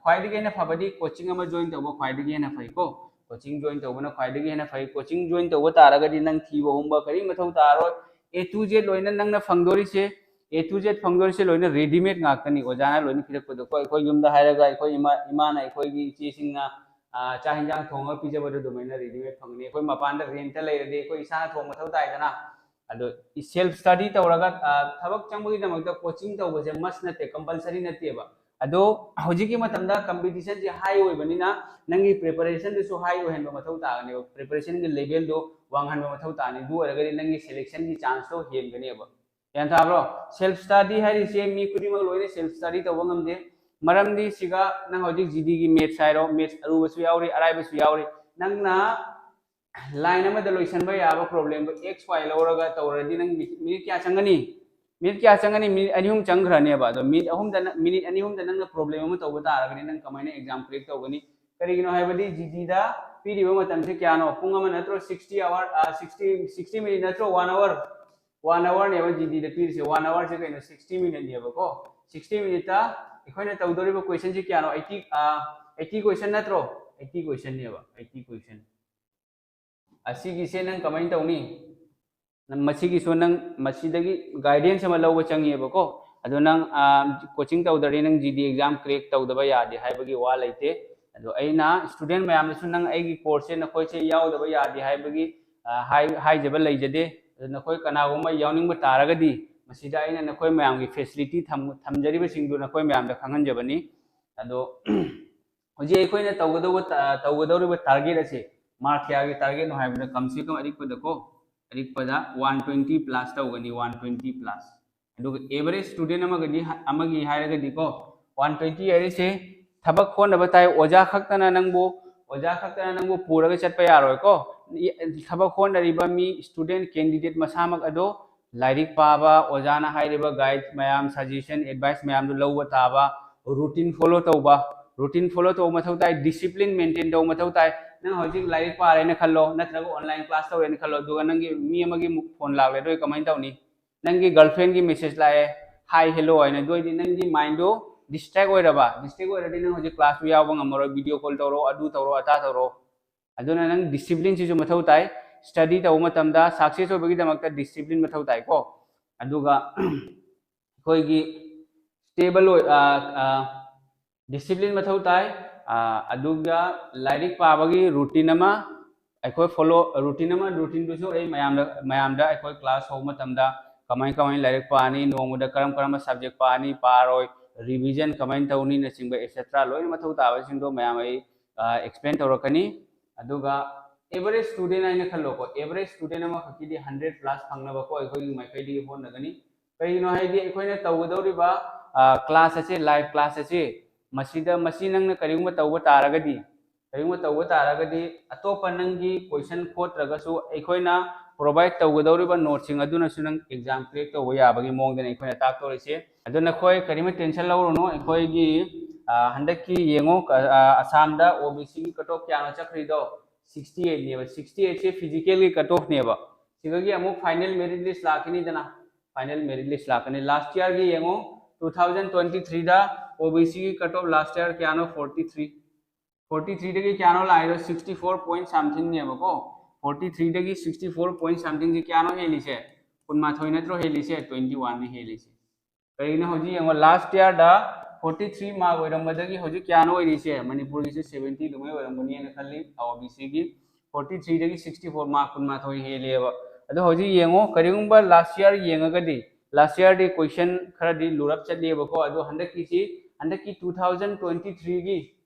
ꯈ꯭ꯋꯥꯏꯗꯒꯤ ꯍꯦꯟꯅ ꯐꯕꯗꯤ coaching ꯑꯃ join ꯇꯧꯕ ꯈ꯭ꯋꯥꯏꯗꯒꯤ ꯍꯦꯟꯅ ꯐꯩꯀꯣ꯫ Coaching join ꯇꯧꯕꯅ ꯈ꯭ꯋꯥꯏꯗꯒꯤ ꯍꯦꯟꯅ ꯐꯩ꯫ Coaching join ꯇꯧꯕ ꯇꯥꯔꯒꯗꯤ ꯅꯪ ꯊꯤꯕ ꯍꯨꯝꯕ ꯀꯔꯤ ꯃꯊꯧ ꯇꯥꯔꯣꯏ꯫ A to Z ꯂꯣꯏꯅ ꯅꯪꯅ ꯐꯪꯗꯣꯔꯤꯁꯦ, A to Z ꯐꯪꯗꯣꯔꯤꯁꯦ ꯂꯣꯏꯅ readymade ꯉꯥꯛꯇꯅꯤ꯫ ꯑꯣꯖꯥꯅ ꯂꯣꯏꯅ ꯄꯤꯔꯛꯄꯗꯀꯣ, ꯑꯩꯈꯣꯏ ꯌꯨꯝꯗ ꯍꯥꯏꯔꯒ ꯑꯩꯈꯣꯏ ꯏꯃꯥ, ꯏꯃꯥꯅ ꯑꯩꯈꯣꯏꯒꯤ ꯏꯆꯦꯁꯤꯡꯅ, ꯑꯥ, ꯆꯥꯛ ꯍꯦꯟꯖꯥꯡ ꯊꯣꯡꯉꯒ ꯄꯤꯖꯕꯗꯣ ꯑꯗꯨꯃꯥꯏꯅ readymade ꯐꯪꯒꯅꯤ꯫ ꯑꯩꯈꯣꯏ ꯃꯄꯥꯟꯗ rentꯇ ꯂꯩꯔꯗꯤ ꯑꯩꯈꯣꯏ ꯏꯁꯥꯅ ꯊꯣꯡꯕ ꯃꯊꯧ ꯇꯥꯏꯗꯅ꯫ ꯑꯗꯣ self study ꯇꯧꯔꯒ, ꯑꯥ, ꯊꯕꯛ ꯆꯪꯕꯒꯤꯗꯃꯛꯇ coaching ꯇꯧꯕꯁꯦ must ꯅꯠꯇꯦ, compulsory ꯅꯠꯇꯦꯕ꯫ ꯑꯗꯣ ꯍꯧꯖꯤꯛꯀꯤ ꯃꯇꯝꯗ competitionꯁꯦ high ꯑꯣꯏꯕꯅꯤꯅ ꯅꯪꯒꯤ preparationꯗꯨꯁꯨ high ꯑꯣꯏꯍꯟꯕ ꯃꯊꯧ ꯇꯥꯒꯅꯦꯕ, preparationꯒꯤ levelꯗꯣ ꯋꯥꯡꯍꯟꯕ ꯃꯊꯧ ꯇꯥꯅꯤ꯫ ꯑꯗꯨ ꯑꯣꯏꯔꯒꯗꯤ ꯅꯪꯒꯤ selectionꯒꯤ chanceꯇꯣ ꯍꯦꯟꯒꯅꯦꯕ꯫ ꯒ꯭ꯌꯥꯟ ꯇꯥꯕ꯭ꯔꯣ? Self study ꯍꯥꯏꯔꯤꯁꯦ ꯃꯤ ꯈꯨꯗꯤꯡꯃꯛ ꯂꯣꯏꯅ self study ꯇꯧꯕ ꯉꯝꯗꯦ꯫ ꯃꯔꯝꯗꯤ ꯁꯤꯒ ꯅꯪ ꯍꯧꯖꯤꯛ GDꯒꯤ maths ꯍꯥꯏꯔꯣ, maths ꯑꯔꯨꯕꯁꯨ ꯌꯥꯎꯔꯤ, ꯑꯔꯥꯏꯕꯁꯨ ꯌꯥꯎꯔꯤ꯫ ꯅꯪꯅ line ꯑꯃꯗ ꯂꯣꯏꯁꯟꯕ ꯌꯥꯕ problemꯗꯣ X Y ꯂꯧꯔꯒ ꯇꯧꯔꯗꯤ ꯅꯪ minute, minute ꯀꯌꯥ ꯆꯪꯒꯅꯤ? Minute ꯀꯌꯥ ꯆꯪꯒꯅꯤ? Minute ꯑꯅꯤ ꯑꯍꯨꯝ ꯆꯪꯈ꯭ꯔꯅꯦꯕ꯫ ꯑꯗꯣ minute ꯑꯍꯨꯝꯗ ꯅꯪ, minute ꯑꯅꯤ ꯑꯍꯨꯝꯗ ꯅꯪꯅ problem ꯑꯃ ꯇꯧꯕ ꯇꯥꯔꯒꯗꯤ ꯅꯪ ꯀꯃꯥꯏꯅ exam crack ꯇꯧꯒꯅꯤ? ꯀꯔꯤꯒꯤꯅꯣ ꯍꯥꯏꯕꯗꯤ GDꯗ ꯄꯤꯔꯤꯕ ꯃꯇꯝꯁꯦ ꯀꯌꯥꯅꯣ? ꯄꯨꯡ ꯑꯃ ꯅꯠꯇ꯭ꯔꯣ? Sixty hour, ꯑ, sixty, sixty minute ꯅꯠꯇ꯭ꯔꯣ? One hour, one hourꯅꯦꯕ GDꯗ ꯄꯤꯔꯤꯁꯦ꯫ One hourꯁꯦ ꯀꯩꯅꯣ? Sixty minuteꯅꯦꯕꯀꯣ꯫ Sixty minuteꯇ ꯑꯩꯈꯣꯏꯅ ꯇꯧꯗꯧꯔꯤꯕ questionꯁꯦ ꯀꯌꯥꯅꯣ? Eighty, ꯑ, eighty question ꯅꯠꯇ꯭ꯔꯣ? Eighty questionꯅꯦꯕ, eighty question꯫ ꯑꯁꯤꯒꯤꯁꯦ ꯅꯪ ꯀꯃꯥꯏꯅ ꯇꯧꯅꯤ? ꯅꯪ ꯃꯁꯤꯒꯤꯁꯨ ꯅꯪ ꯃꯁꯤꯗꯒꯤ guidance ꯑꯃ ꯂꯧꯕ ꯆꯪꯉꯦꯕꯀꯣ꯫ ꯑꯗꯣ ꯅꯪ, ꯑ, coaching ꯇꯧꯗ꯭ꯔꯗꯤ ꯅꯪ GD exam crack ꯇꯧꯗꯕ ꯌꯥꯗꯦ ꯍꯥꯏꯕꯒꯤ ꯋꯥ ꯂꯩꯇꯦ꯫ ꯑꯗꯣ ꯑꯩꯅ student ꯃꯌꯥꯝꯗꯁꯨ ꯅꯪ ꯑꯩꯒꯤ courseꯁꯦ ꯅꯈꯣꯏꯁꯦ ꯌꯥꯎꯗꯕ ꯌꯥꯗꯦ ꯍꯥꯏꯕꯒꯤ, ꯑ, ꯍꯥꯏ-, ꯍꯥꯏꯖꯕ ꯂꯩꯖꯗꯦ꯫ ꯑꯗꯣ ꯅꯈꯣꯏ ꯀꯅꯥꯒꯨꯝꯕ ꯌꯥꯎꯅꯤꯡꯕ ꯇꯥꯔꯒꯗꯤ ꯃꯁꯤꯗ ꯑꯩꯅ ꯅꯈꯣꯏ ꯃꯌꯥꯝꯒꯤ facility ꯊꯝ-, ꯊꯝꯖꯔꯤꯕꯁꯤꯡꯗꯨ ꯅꯈꯣꯏ ꯃꯌꯥꯝꯗ ꯈꯪꯍꯟꯖꯕꯅꯤ꯫ ꯑꯗꯣ ꯍꯧꯖꯤꯛ ꯑꯩꯈꯣꯏꯅ ꯇꯧꯒꯗꯧꯕ ꯇ-, ꯇꯧꯒꯗꯧꯔꯤꯕ target ꯑꯁꯤ mark ꯀꯌꯥꯒꯤ targetꯅꯣ ꯍꯥꯏꯕꯗ ꯀꯝ ꯁꯦ ꯀꯝ ꯑꯔꯤꯛꯄꯗꯀꯣ, ꯑꯔꯤꯛꯄꯗ one twenty plus ꯇꯧꯒꯅꯤ, one twenty plus꯫ ꯑꯗꯨꯒ average student ꯑꯃꯒꯗꯤ ꯍ-, ꯑꯃꯒꯤ ꯍꯥꯏꯔꯒꯗꯤꯀꯣ, one twenty ꯍꯥꯏꯔꯤꯁꯦ ꯊꯕꯛ ꯍꯣꯠꯅꯕ ꯇꯥꯏ꯫ ꯑꯣꯖꯥ ꯈꯛꯇꯅ ꯅꯪꯕꯨ ꯑꯣꯖꯥ ꯈꯛꯇꯅ ꯅꯪꯕꯨ ꯄꯨꯔꯒ ꯆꯠꯄ ꯌꯥꯔꯣꯏꯀꯣ꯫ ꯊꯕꯛ ꯍꯣꯠꯅꯔꯤꯕ ꯃꯤ, student, candidate ꯃꯁꯥꯃꯛ ꯑꯗꯣ ꯂꯥꯏꯔꯤꯛ ꯄꯥꯕ, ꯑꯣꯖꯥꯅ ꯍꯥꯏꯔꯤꯕ guide ꯃꯌꯥꯝ, suggestion, advice ꯃꯌꯥꯝꯗꯨ ꯂꯧꯕ ꯇꯥꯕ, routine follow ꯇꯧꯕ, routine follow ꯇꯧꯕ ꯃꯊꯧ ꯇꯥꯏ, discipline maintain ꯇꯧꯕ ꯃꯊꯧ ꯇꯥꯏ꯫ ꯅꯪ ꯍꯧꯖꯤꯛ ꯂꯥꯏꯔꯤꯛ ꯄꯥꯔꯦꯅ ꯈꯜꯂꯣ, ꯅꯠꯇ꯭ꯔꯒ online class ꯇꯧꯔꯦꯅ ꯈꯜꯂꯣ, ꯑꯗꯨꯒ ꯅꯪꯒꯤ ꯃꯤ ꯑꯃꯒꯤ phone ꯂꯥꯛꯂꯦ, ꯑꯗꯨ ꯑꯣꯏ ꯀꯃꯥꯏꯅ ꯇꯧꯅꯤ? ꯅꯪꯒꯤ girlfriendꯒꯤ message ꯂꯥꯛꯑꯦ, hi, hello ꯍꯥꯏꯅ, ꯑꯗꯨ ꯑꯣꯏꯗꯤ ꯅꯪꯒꯤ mindꯗꯣ distract ꯑꯣꯏꯔꯕ, distract ꯑꯣꯏꯔꯗꯤ ꯅꯪ ꯍꯧꯖꯤꯛ classꯇꯨ ꯌꯥꯎꯕ ꯉꯝꯃꯔꯣꯏ꯫ Video call ꯇꯧꯔꯣ, ꯑꯗꯨ ꯇꯧꯔꯣ, ꯑꯗꯥ ꯇꯧꯔꯣ꯫ ꯑꯗꯨꯅ ꯅꯪ disciplineꯁꯤꯁꯨ ꯃꯊꯧ ꯇꯥꯏ꯫ Study ꯇꯧꯕ ꯃꯇꯝꯗ success ꯑꯣꯏꯕꯒꯤꯗꯃꯛꯇ discipline ꯃꯊꯧ ꯇꯥꯏꯀꯣ꯫ ꯑꯗꯨꯒ ꯑꯩꯈꯣꯏꯒꯤ stable ꯑꯣꯏ, ꯑ, ꯑ, discipline ꯃꯊꯧ ꯇꯥꯏ꯫ ꯑ, ꯑꯗꯨꯒ ꯂꯥꯏꯔꯤꯛ ꯄꯥꯕꯒꯤ routine ꯑꯃ ꯑꯩꯈꯣꯏ follow, routine ꯑꯃ, routinedꯨꯁꯨ ꯑꯩ ꯃꯌꯥꯝꯗ, ꯃꯌꯥꯝꯗ ꯑꯩꯈꯣꯏ class ꯍꯧꯕ ꯃꯇꯝꯗ ꯀꯃꯥꯏ ꯀꯃꯥꯏꯅ ꯂꯥꯏꯔꯤꯛ ꯄꯥꯅꯤ, ꯅꯣꯡꯃꯗ ꯀꯔꯝ ꯀꯔꯝꯕ subject ꯄꯥꯅꯤ, ꯄꯥꯔꯣꯏ, revision ꯀꯃꯥꯏꯅ ꯇꯧꯅꯤꯅꯆꯤꯡꯕ, et cetera ꯂꯣꯏꯅ ꯃꯊꯧ ꯇꯥꯕꯁꯤꯡꯗꯣ ꯃꯌꯥꯝ ꯑꯩ, ꯑ, explain ꯇꯧꯔꯛꯀꯅꯤ꯫ ꯑꯗꯨꯒ average student ꯍꯥꯏꯅ ꯈꯜꯂꯣꯀꯣ, average student ꯑꯃꯈꯛꯀꯤꯗꯤ hundred plus ꯐꯪꯅꯕꯀꯣ ꯑꯩꯈꯣꯏꯒꯤ ꯃꯥꯏꯀꯩꯗꯒꯤ ꯍꯣꯠꯅꯒꯅꯤ꯫ ꯀꯔꯤꯒꯤꯅꯣ ꯍꯥꯏꯗꯤ ꯑꯩꯈꯣꯏꯅ ꯇꯧꯒꯗꯧꯔꯤꯕ, ꯑ, class ꯑꯁꯤ, live class ꯑꯁꯤ, ꯃꯁꯤꯗ, ꯃꯁꯤ ꯅꯪꯅ ꯀꯔꯤꯒꯨꯝꯕ ꯇꯧꯕ ꯇꯥꯔꯒꯗꯤ, ꯀꯔꯤꯒꯨꯝꯕ ꯇꯧꯕ ꯇꯥꯔꯒꯗꯤ ꯑꯇꯣꯞꯄ ꯅꯪꯒꯤ question ꯈꯣꯠꯇ꯭ꯔꯒꯁꯨ ꯑꯩꯈꯣꯏꯅ provide ꯇꯧꯒꯗꯧꯔꯤꯕ noteꯁꯤꯡ ꯑꯗꯨꯅꯁꯨ ꯅꯪ exam crack ꯇꯧꯕ ꯌꯥꯕꯒꯤ ꯃꯑꯣꯡꯗꯅꯤ ꯑꯩꯈꯣꯏꯅ ꯇꯥꯛꯇꯧꯔꯤꯁꯦ꯫ ꯑꯗꯨ ꯅꯈꯣꯏ ꯀꯔꯤꯃ tension ꯂꯧꯔꯨꯅꯨ꯫ ꯑꯩꯈꯣꯏꯒꯤ, ꯑ, ꯍꯟꯗꯛꯀꯤ ꯌꯦꯡꯉꯣ, ꯑ, ꯑ, ꯑꯁꯥꯝꯗ OBCꯒꯤ cut off ꯀꯌꯥꯅꯣ ꯆꯠꯈ꯭ꯔꯤꯗꯣ? Sixty eightꯅꯦꯕ꯫ Sixty eightꯁꯦ physicalꯒꯤ cut offꯅꯦꯕ꯫ ꯁꯤꯗꯒꯤ ꯑꯃꯨꯛ final merit list ꯂꯥꯛꯈꯤꯅꯤꯗꯅ, final merit list ꯂꯥꯛꯀꯅꯤ꯫ Last yearꯒꯤ ꯌꯦꯡꯉꯣ, two thousand twenty threeꯗ OBCꯒꯤ cut off last year ꯀꯌꯥꯅꯣ? Forty three꯫ Forty threeꯗꯒꯤ ꯀꯌꯥꯅꯣ ꯂꯥꯛꯏꯗꯣ? Sixty four point somethingꯅꯦꯕꯀꯣ꯫ Forty threeꯗꯒꯤ sixty four point somethingꯁꯦ ꯀꯌꯥꯅꯣ ꯍꯦꯜꯂꯤꯁꯦ? ꯀꯨꯟꯃꯥꯊꯣꯏ ꯅꯠꯇ꯭ꯔꯣ ꯍꯦꯜꯂꯤꯁꯦ? Twenty oneꯅ ꯍꯦꯜꯂꯤꯁꯦ꯫ ꯀꯔꯤꯒꯤꯅꯣ ꯍꯧꯖꯤꯛ ꯌꯦꯡꯉꯣ, last yearꯗ forty three mark ꯑꯣꯏꯔꯝꯕꯗꯒꯤ ꯍꯧꯖꯤꯛ ꯀꯌꯥꯅꯣ ꯑꯣꯏꯔꯤꯁꯦ? ꯃꯅꯤꯄꯨꯔꯒꯤꯁꯦ seventy ꯑꯗꯨꯃꯥꯏ ꯑꯣꯏꯔꯝꯒꯅꯤꯅ ꯈꯜꯂꯤ, OBCꯒꯤ꯫ Forty threeꯗꯒꯤ sixty four mark ꯀꯨꯟꯃꯥꯊꯣꯏ ꯍꯦꯜꯂꯦꯕ꯫ ꯑꯗꯣ ꯍꯧꯖꯤꯛ ꯌꯦꯡꯉꯣ, ꯀꯔꯤꯒꯨꯝꯕ last year ꯌꯦꯡꯉꯒꯗꯤ, last yearꯗꯤ question ꯈꯔꯗꯤ ꯂꯨꯔꯞ ꯆꯠꯂꯦꯕꯀꯣ꯫ ꯑꯗꯣ ꯍꯟꯗꯛꯀꯤꯁꯤ, ꯍꯟꯗꯛꯀꯤ two thousand twenty threeꯒꯤ,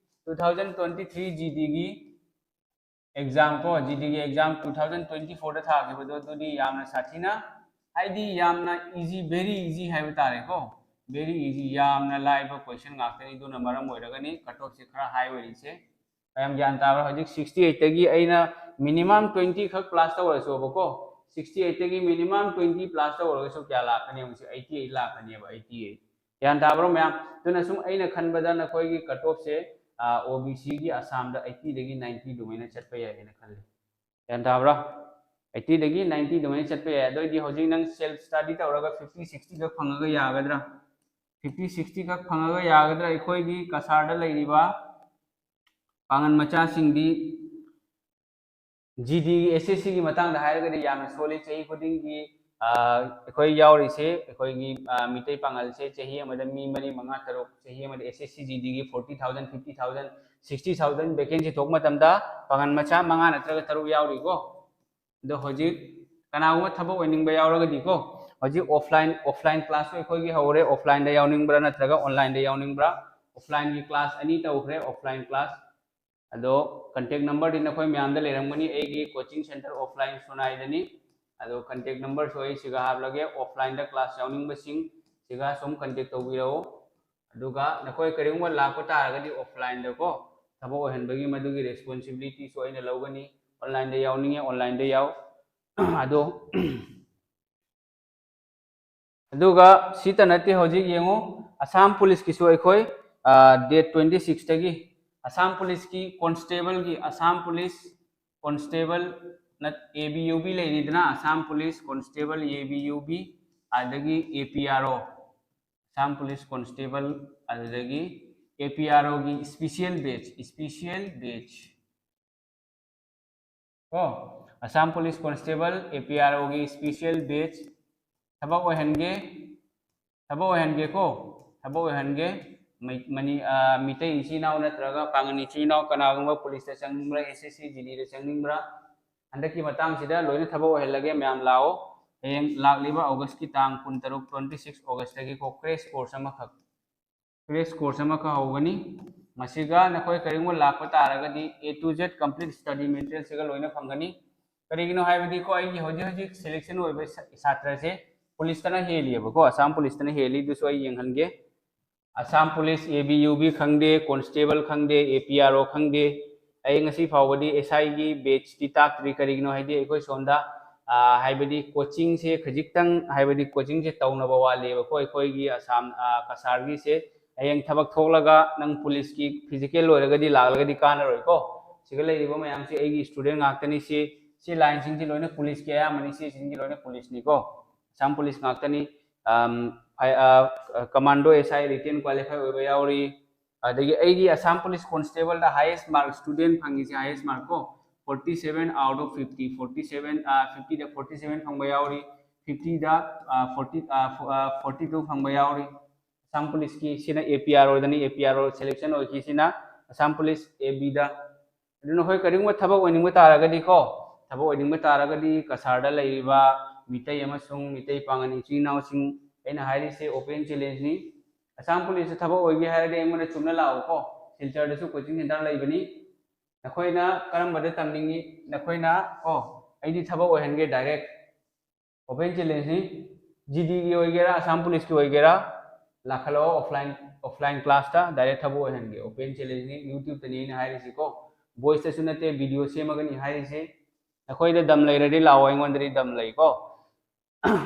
two thousand twenty three GDꯒꯤ exam ꯀꯣ, GDꯒꯤ exam two thousand twenty fourꯗ ꯊꯥꯈꯤꯕꯗꯣ, ꯑꯗꯨꯗꯤ ꯌꯥꯝꯅ ꯁꯥꯊꯤꯅ, ꯍꯥꯏꯗꯤ ꯌꯥꯝꯅ easy, very easy ꯍꯥꯏꯕ ꯇꯥꯔꯦꯀꯣ꯫ Very easy, ꯌꯥꯝꯅ ꯂꯥꯏꯕ question ꯉꯥꯛꯇꯅꯤ꯫ ꯑꯗꯨꯅ ꯃꯔꯝ ꯑꯣꯏꯔꯒꯅꯤ cut off ꯁꯦ ꯈꯔ high ꯑꯣꯏꯔꯤꯁꯦ꯫ ꯃꯌꯥꯝ ꯒ꯭ꯌꯥꯟ ꯇꯥꯕ꯭ꯔꯥ? ꯍꯧꯖꯤꯛ sixty eight ꯇꯒꯤ ꯑꯩꯅ minimum twenty ꯈꯛ plus ꯇꯧꯔꯁꯨꯕꯀꯣ, sixty eight ꯇꯒꯤ minimum twenty plus ꯇꯧꯔꯒꯁꯨ ꯀꯌꯥ ꯂꯥꯛꯀꯅꯤ? ꯍꯧꯖꯤꯛ eighty eight ꯂꯥꯛꯀꯅꯦꯕ, eighty eight꯫ ꯒ꯭ꯌꯥꯟ ꯇꯥꯕ꯭ꯔꯣ ꯃꯌꯥꯝ? ꯑꯗꯨꯅ ꯁꯨꯝ ꯑꯩꯅ ꯈꯟꯕꯗ ꯅꯈꯣꯏꯒꯤ cut off ꯁꯦ, ꯑ, O B C ꯒꯤ ꯑꯁꯥꯝꯗ eighty ꯗꯒꯤ ninety ꯑꯗꯨꯃꯥꯏꯅ ꯆꯠꯄ ꯌꯥꯏ ꯍꯥꯏꯅ ꯈꯜꯂꯤ꯫ ꯒ꯭ꯌꯥꯟ ꯇꯥꯕ꯭ꯔꯥ? Eighty ꯗꯒꯤ ninety ꯑꯗꯨꯃꯥꯏꯅ ꯆꯠꯄ ꯌꯥꯏ꯫ ꯑꯗꯨ ꯑꯣꯏꯗꯤ ꯍꯧꯖꯤꯛ ꯅꯪ self study ꯇꯧꯔꯒ fifty sixty ꯈꯛ ꯐꯪꯉꯒ ꯌꯥꯒꯗ꯭ꯔꯥ? Fifty sixty ꯈꯛ ꯐꯪꯉꯒ ꯌꯥꯒꯗ꯭ꯔꯥ? ꯑꯩꯈꯣꯏꯒꯤ ꯀꯁꯥꯔꯗ ꯂꯩꯔꯤꯕ ꯄꯥꯡꯒꯜ ꯃꯆꯥꯁꯤꯡꯗꯤ G D ꯒꯤ, S S C ꯒꯤ ꯃꯇꯥꯡꯗ ꯍꯥꯏꯔꯒꯗꯤ ꯌꯥꯝꯅ ꯁꯣꯜꯂꯤ꯫ ꯆꯍꯤ ꯈꯨꯗꯤꯡꯒꯤ, ꯑ, ꯑꯩꯈꯣꯏ ꯌꯥꯎꯔꯤꯁꯦ, ꯑꯩꯈꯣꯏꯒꯤ, ꯑ, ꯃꯤꯇꯩ ꯄꯥꯡꯒꯜꯁꯦ ꯆꯍꯤ ꯑꯃꯗ ꯃꯤ ꯃꯔꯤ, ꯃꯉꯥ, ꯇꯔꯨꯛ, ꯆꯍꯤ ꯑꯃꯗ S S C, G D ꯒꯤ forty thousand, fifty thousand, sixty thousand vacancy ꯊꯣꯛꯄ ꯃꯇꯝꯗ ꯄꯥꯡꯒꯜ ꯃꯆꯥ ꯃꯉꯥ ꯅꯠꯇ꯭ꯔꯒ ꯇꯔꯨꯛ ꯌꯥꯎꯔꯤꯀꯣ꯫ ꯑꯗꯣ ꯍꯧꯖꯤꯛ ꯀꯅꯥꯒꯨꯝꯕ ꯊꯕꯛ ꯑꯣꯏꯅꯤꯡꯕ ꯌꯥꯎꯔꯒꯗꯤꯀꯣ, ꯍꯧꯖꯤꯛ offline, offline class ꯁꯨ ꯑꯩꯈꯣꯏꯒꯤ ꯍꯧꯔꯦ꯫ Offline ꯗ ꯌꯥꯎꯅꯤꯡꯕ꯭ꯔꯥ ꯅꯠꯇ꯭ꯔꯒ online ꯗ ꯌꯥꯎꯅꯤꯡꯕ꯭ꯔꯥ? Offline ꯒꯤ class ꯑꯅꯤ ꯇꯧꯈ꯭ꯔꯦ, offline class꯫ ꯑꯗꯣ contact number ꯗꯤ ꯅꯈꯣꯏ ꯃꯌꯥꯝꯗ ꯂꯩꯔꯝꯒꯅꯤ꯫ ꯑꯩꯒꯤ coaching center offline ꯁꯣꯅꯥꯏꯗꯅꯤ꯫ ꯑꯗꯣ contact number ꯁꯨ ꯑꯩ ꯁꯤꯒ ꯍꯥꯞꯂꯒꯦ꯫ Offline ꯗ class ꯌꯥꯎꯅꯤꯡꯕꯁꯤꯡ ꯁꯤꯒ ꯁꯨꯝ contact ꯇꯧꯕꯤꯔꯛꯎ꯫ ꯑꯗꯨꯒ ꯅꯈꯣꯏ ꯀꯔꯤꯒꯨꯝꯕ ꯂꯥꯛꯄ ꯇꯥꯔꯒꯗꯤ offline ꯗꯀꯣ, ꯊꯕꯛ ꯑꯣꯏꯍꯟꯕꯒꯤ ꯃꯗꯨꯒꯤ responsibility ꯁꯨ ꯑꯩꯅ ꯂꯧꯒꯅꯤ꯫ Online ꯗ ꯌꯥꯎꯅꯤꯡꯉꯦ, online ꯗ ꯌꯥꯎ꯫ ꯑꯗꯣ, ꯑꯗꯨꯒ ꯁꯤꯇ ꯅꯠꯇꯦ, ꯍꯧꯖꯤꯛ ꯌꯦꯡꯉꯨ, ꯑꯁꯥꯝ ꯄꯨꯂꯤꯁꯀꯤꯁꯨ ꯑꯩꯈꯣꯏ, ꯑ, date twenty six ꯇꯒꯤ ꯑꯁꯥꯝ ꯄꯨꯂꯤꯁꯀꯤ constable ꯒꯤ, ꯑꯁꯥꯝ ꯄꯨꯂꯤꯁ constable ꯅꯠ-, A B U B ꯂꯩꯔꯤꯗꯅ, Assam police constable, A B U B, ꯑꯗꯒꯤ A P R O, Assam police constable, ꯑꯗꯨꯗꯒꯤ A P R O ꯒꯤ special batch, special batch ꯀꯣ, Assam police constable, A P R O ꯒꯤ special batch ꯊꯕꯛ ꯑꯣꯏꯍꯟꯒꯦ, ꯊꯕꯛ ꯑꯣꯏꯍꯟꯒꯦꯀꯣ, ꯊꯕꯛ ꯑꯣꯏꯍꯟꯒꯦ꯫ ꯃꯩ-, ꯃꯅꯤ-, ꯑ, ꯃꯤꯇꯩ ꯏꯆꯤꯜ ꯏꯅꯥꯎ ꯅꯠꯇ꯭ꯔꯒ ꯄꯥꯡꯒꯜ ꯏꯆꯤꯜ ꯏꯅꯥꯎ ꯀꯅꯥꯒꯨꯝꯕ ꯄꯨꯂꯤꯁꯇ ꯆꯪꯅꯤꯡꯕ꯭ꯔꯥ, S S C, G D ꯗ ꯆꯪꯅꯤꯡꯕ꯭ꯔꯥ? ꯍꯟꯗꯛꯀꯤ ꯃꯇꯥꯡꯁꯤꯗ ꯂꯣꯏꯅ ꯊꯕꯛ ꯑꯣꯏꯍꯜꯂꯒꯦ꯫ ꯃꯌꯥꯝ ꯂꯥꯛꯑꯣ꯫ ꯍꯌꯦꯡ ꯂꯥꯛꯂꯤꯕ August ꯀꯤ ꯇꯥꯡ ꯀꯨꯟꯇꯔꯨꯛ, twenty six August ꯇꯒꯤꯀꯣ, crash course ꯑꯃꯈꯛ, crash course ꯑꯃꯈꯛ ꯍꯧꯒꯅꯤ꯫ ꯃꯁꯤꯒ ꯅꯈꯣꯏ ꯀꯔꯤꯒꯨꯝꯕ ꯂꯥꯛꯄ ꯇꯥꯔꯒꯗꯤ A to Z complete study material ꯁꯤꯒ ꯂꯣꯏꯅ ꯐꯪꯒꯅꯤ꯫ ꯀꯔꯤꯒꯤꯅꯣ ꯍꯥꯏꯕꯗꯤꯀꯣ, ꯑꯩꯒꯤ ꯍꯧꯖꯤꯛ ꯍꯧꯖꯤꯛ selection ꯑꯣꯏꯕ ꯁꯥ-, ꯁꯥꯇ꯭ꯔꯁꯦ ꯄꯨꯂꯤꯁꯇꯅ ꯍꯦꯜꯂꯤꯑꯕꯀꯣ, ꯑꯁꯥꯝ ꯄꯨꯂꯤꯁꯇꯅ ꯍꯦꯜꯂꯤ꯫ ꯑꯗꯨꯁꯨ ꯑꯩ ꯌꯦꯡꯍꯟꯒꯦ꯫ Assam police, A B U B ꯈꯪꯗꯦ, ꯀꯣꯟꯁꯇꯦꯕꯜ ꯈꯪꯗꯦ, ꯑꯦ ꯄꯤ ꯑꯥꯔ ꯑꯣ ꯈꯪꯗꯦ, ꯑꯩ ꯉꯁꯤ ꯐꯥꯎꯕꯗꯤ ꯑꯦꯁ ꯑꯥꯏꯒꯤ ꯕꯦꯠꯁꯇꯤ ꯇꯥꯛꯇ꯭ꯔꯤ꯫ ꯀꯔꯤꯒꯤꯅꯣ ꯍꯥꯏꯗꯤ ꯑꯩꯈꯣꯏ ꯁꯣꯝꯗ, ꯑꯥ, ꯍꯥꯏꯕꯗꯤ ꯀꯣꯆꯤꯡꯁꯦ ꯈꯖꯤꯛꯇꯪ, ꯍꯥꯏꯕꯗꯤ ꯀꯣꯆꯤꯡꯁꯦ ꯇꯧꯅꯕ ꯋꯥꯠꯂꯦꯕꯀꯣ ꯑꯩꯈꯣꯏꯒꯤ ꯑꯁꯥꯝ, ꯑꯥ, ꯀꯁꯥꯔꯒꯤꯁꯦ꯫ ꯍꯌꯦꯡ ꯊꯕꯛ ꯊꯣꯛꯂꯒ ꯅꯪ ꯄꯨꯂꯤꯁꯀꯤ ꯐꯤꯖꯤꯀꯦꯜ ꯂꯣꯏꯔꯒꯗꯤ ꯂꯥꯛꯂꯒꯗꯤ ꯀꯥꯟꯅꯔꯣꯏꯀꯣ꯫ ꯁꯤꯒ ꯂꯩꯔꯤꯕ ꯃꯌꯥꯝꯁꯤ ꯑꯩꯒꯤ ꯁ꯭ꯇꯨꯗꯦꯟ ꯉꯥꯛꯇꯅꯤ꯫ ꯁꯤ, ꯁꯤ ꯂꯥꯏꯟꯁꯤꯡꯁꯤ ꯂꯣꯏꯅ ꯄꯨꯂꯤꯁꯀꯤ ꯑꯌꯥꯝꯕꯅꯤ꯫ ꯁꯤꯁꯤꯡꯁꯤ ꯂꯣꯏꯅ ꯄꯨꯂꯤꯁꯅꯤꯀꯣ꯫ ꯑꯁꯥꯝ ꯄꯨꯂꯤꯁ ꯉꯥꯛꯇꯅꯤ꯫ ꯑꯝ, ꯑꯥꯏ-, ꯑ, commando S I written qualify ꯑꯣꯏꯕ ꯌꯥꯎꯔꯤ꯫ ꯑꯗꯒꯤ ꯑꯩꯒꯤ ꯑꯁꯥꯝ ꯄꯨꯂꯤꯁ ꯀꯣꯟꯁꯇꯦꯕꯜꯗ ꯍꯥꯏꯌꯦꯁ ꯃꯥꯔꯛ, ꯁ꯭ꯇꯨꯗꯦꯟ ꯐꯪꯉꯤꯁꯦ ꯍꯥꯏꯌꯦꯁ ꯃꯥꯔꯛ ꯀꯣ, forty seven out of fifty, forty seven, ꯑ, fiftyꯗ forty seven ꯐꯪꯕ ꯌꯥꯎꯔꯤ, fiftyꯗ, ꯑ, forty, ꯑ, ꯐꯣ-, ꯑ, forty two ꯐꯪꯕ ꯌꯥꯎꯔꯤ꯫ ꯑꯁꯥꯝ ꯄꯨꯂꯤꯁꯀꯤ ꯁꯤꯅ ꯑꯦ ꯄꯤ ꯑꯥꯔ ꯑꯣꯗꯅꯤ, ꯑꯦ ꯄꯤ ꯑꯥꯔ ꯑꯣ ꯁꯦꯂꯦꯛꯁꯟ ꯑꯣꯏꯈꯤꯁꯤꯅ ꯑꯁꯥꯝ ꯄꯨꯂꯤꯁ ꯑꯦ ꯕꯤꯗ꯫ ꯑꯗꯨ ꯅꯈꯣꯏ ꯀꯔꯤꯒꯨꯝꯕ ꯊꯕꯛ ꯑꯣꯏꯅꯤꯡꯕ ꯇꯥꯔꯒꯗꯤꯀꯣ, ꯊꯕꯛ ꯑꯣꯏꯅꯤꯡꯕ ꯇꯥꯔꯒꯗꯤ ꯀꯁꯥꯔꯗ ꯂꯩꯔꯤꯕ ꯃꯤꯇꯩ ꯑꯃꯁꯨꯡ ꯃꯤꯇꯩ ꯄꯥꯉꯜ ꯏꯆꯤꯟ ꯏꯅꯥꯎꯁꯤꯡ, ꯑꯩꯅ ꯍꯥꯏꯔꯤꯁꯦ ꯑꯣꯄꯦꯟ ꯆꯦꯂꯦꯟꯖꯅꯤ꯫ ꯑꯁꯥꯝ ꯄꯨꯂꯤꯁꯇ ꯊꯕꯛ ꯑꯣꯏꯒꯦ ꯍꯥꯏꯔꯗꯤ ꯑꯩꯉꯣꯟꯗ ꯆꯨꯝꯅ ꯂꯥꯛꯎꯀꯣ꯫ ꯁꯤꯜꯆꯔꯗꯁꯨ ꯀꯣꯆꯤꯡ ꯁꯦꯟꯇꯔ ꯂꯩꯕꯅꯤ꯫ ꯅꯈꯣꯏꯅ ꯀꯔꯝꯕꯗ ꯇꯝꯅꯤꯡꯉꯤ? ꯅꯈꯣꯏꯅ, ꯑꯣ, ꯑꯩꯗꯤ ꯊꯕꯛ ꯑꯣꯏꯍꯟꯒꯦ ꯗꯥꯏꯔꯦꯛ꯫ ꯑꯣꯄꯦꯟ ꯆꯦꯂꯦꯟꯖꯅꯤ꯫ ꯖꯤ ꯗꯤꯒꯤ ꯑꯣꯏꯒꯦꯔꯥ, ꯑꯁꯥꯝ ꯄꯨꯂꯤꯁꯀꯤ ꯑꯣꯏꯒꯦꯔꯥ, ꯂꯥꯛꯈꯠꯂꯛꯑꯣ ꯑꯣꯐꯂꯥꯏꯟ, ꯑꯣꯐꯂꯥꯏꯟ ꯀ꯭ꯂꯥꯁꯇ ꯗꯥꯏꯔꯦꯛ ꯊꯕꯛ ꯑꯣꯏꯍꯟꯒꯦ꯫ ꯑꯣꯄꯦꯟ ꯆꯦꯂꯦꯟꯖꯅꯤ, ꯌꯨꯇ꯭ꯌꯨꯕꯇꯅꯤ ꯑꯩꯅ ꯍꯥꯏꯔꯤꯁꯤꯀꯣ꯫ ꯚꯣꯏꯁꯇꯁꯨ ꯅꯠꯇꯦ, ꯚꯤꯗꯤꯑꯣ ꯁꯦꯝꯃꯒꯅꯤ ꯍꯥꯏꯔꯤꯁꯦ꯫ ꯅꯈꯣꯏꯗ ꯗꯝ ꯂꯩꯔꯗꯤ ꯂꯥꯛꯑꯣ, ꯑꯩꯉꯣꯟꯗꯗꯤ ꯗꯝ ꯂꯩꯀꯣ꯫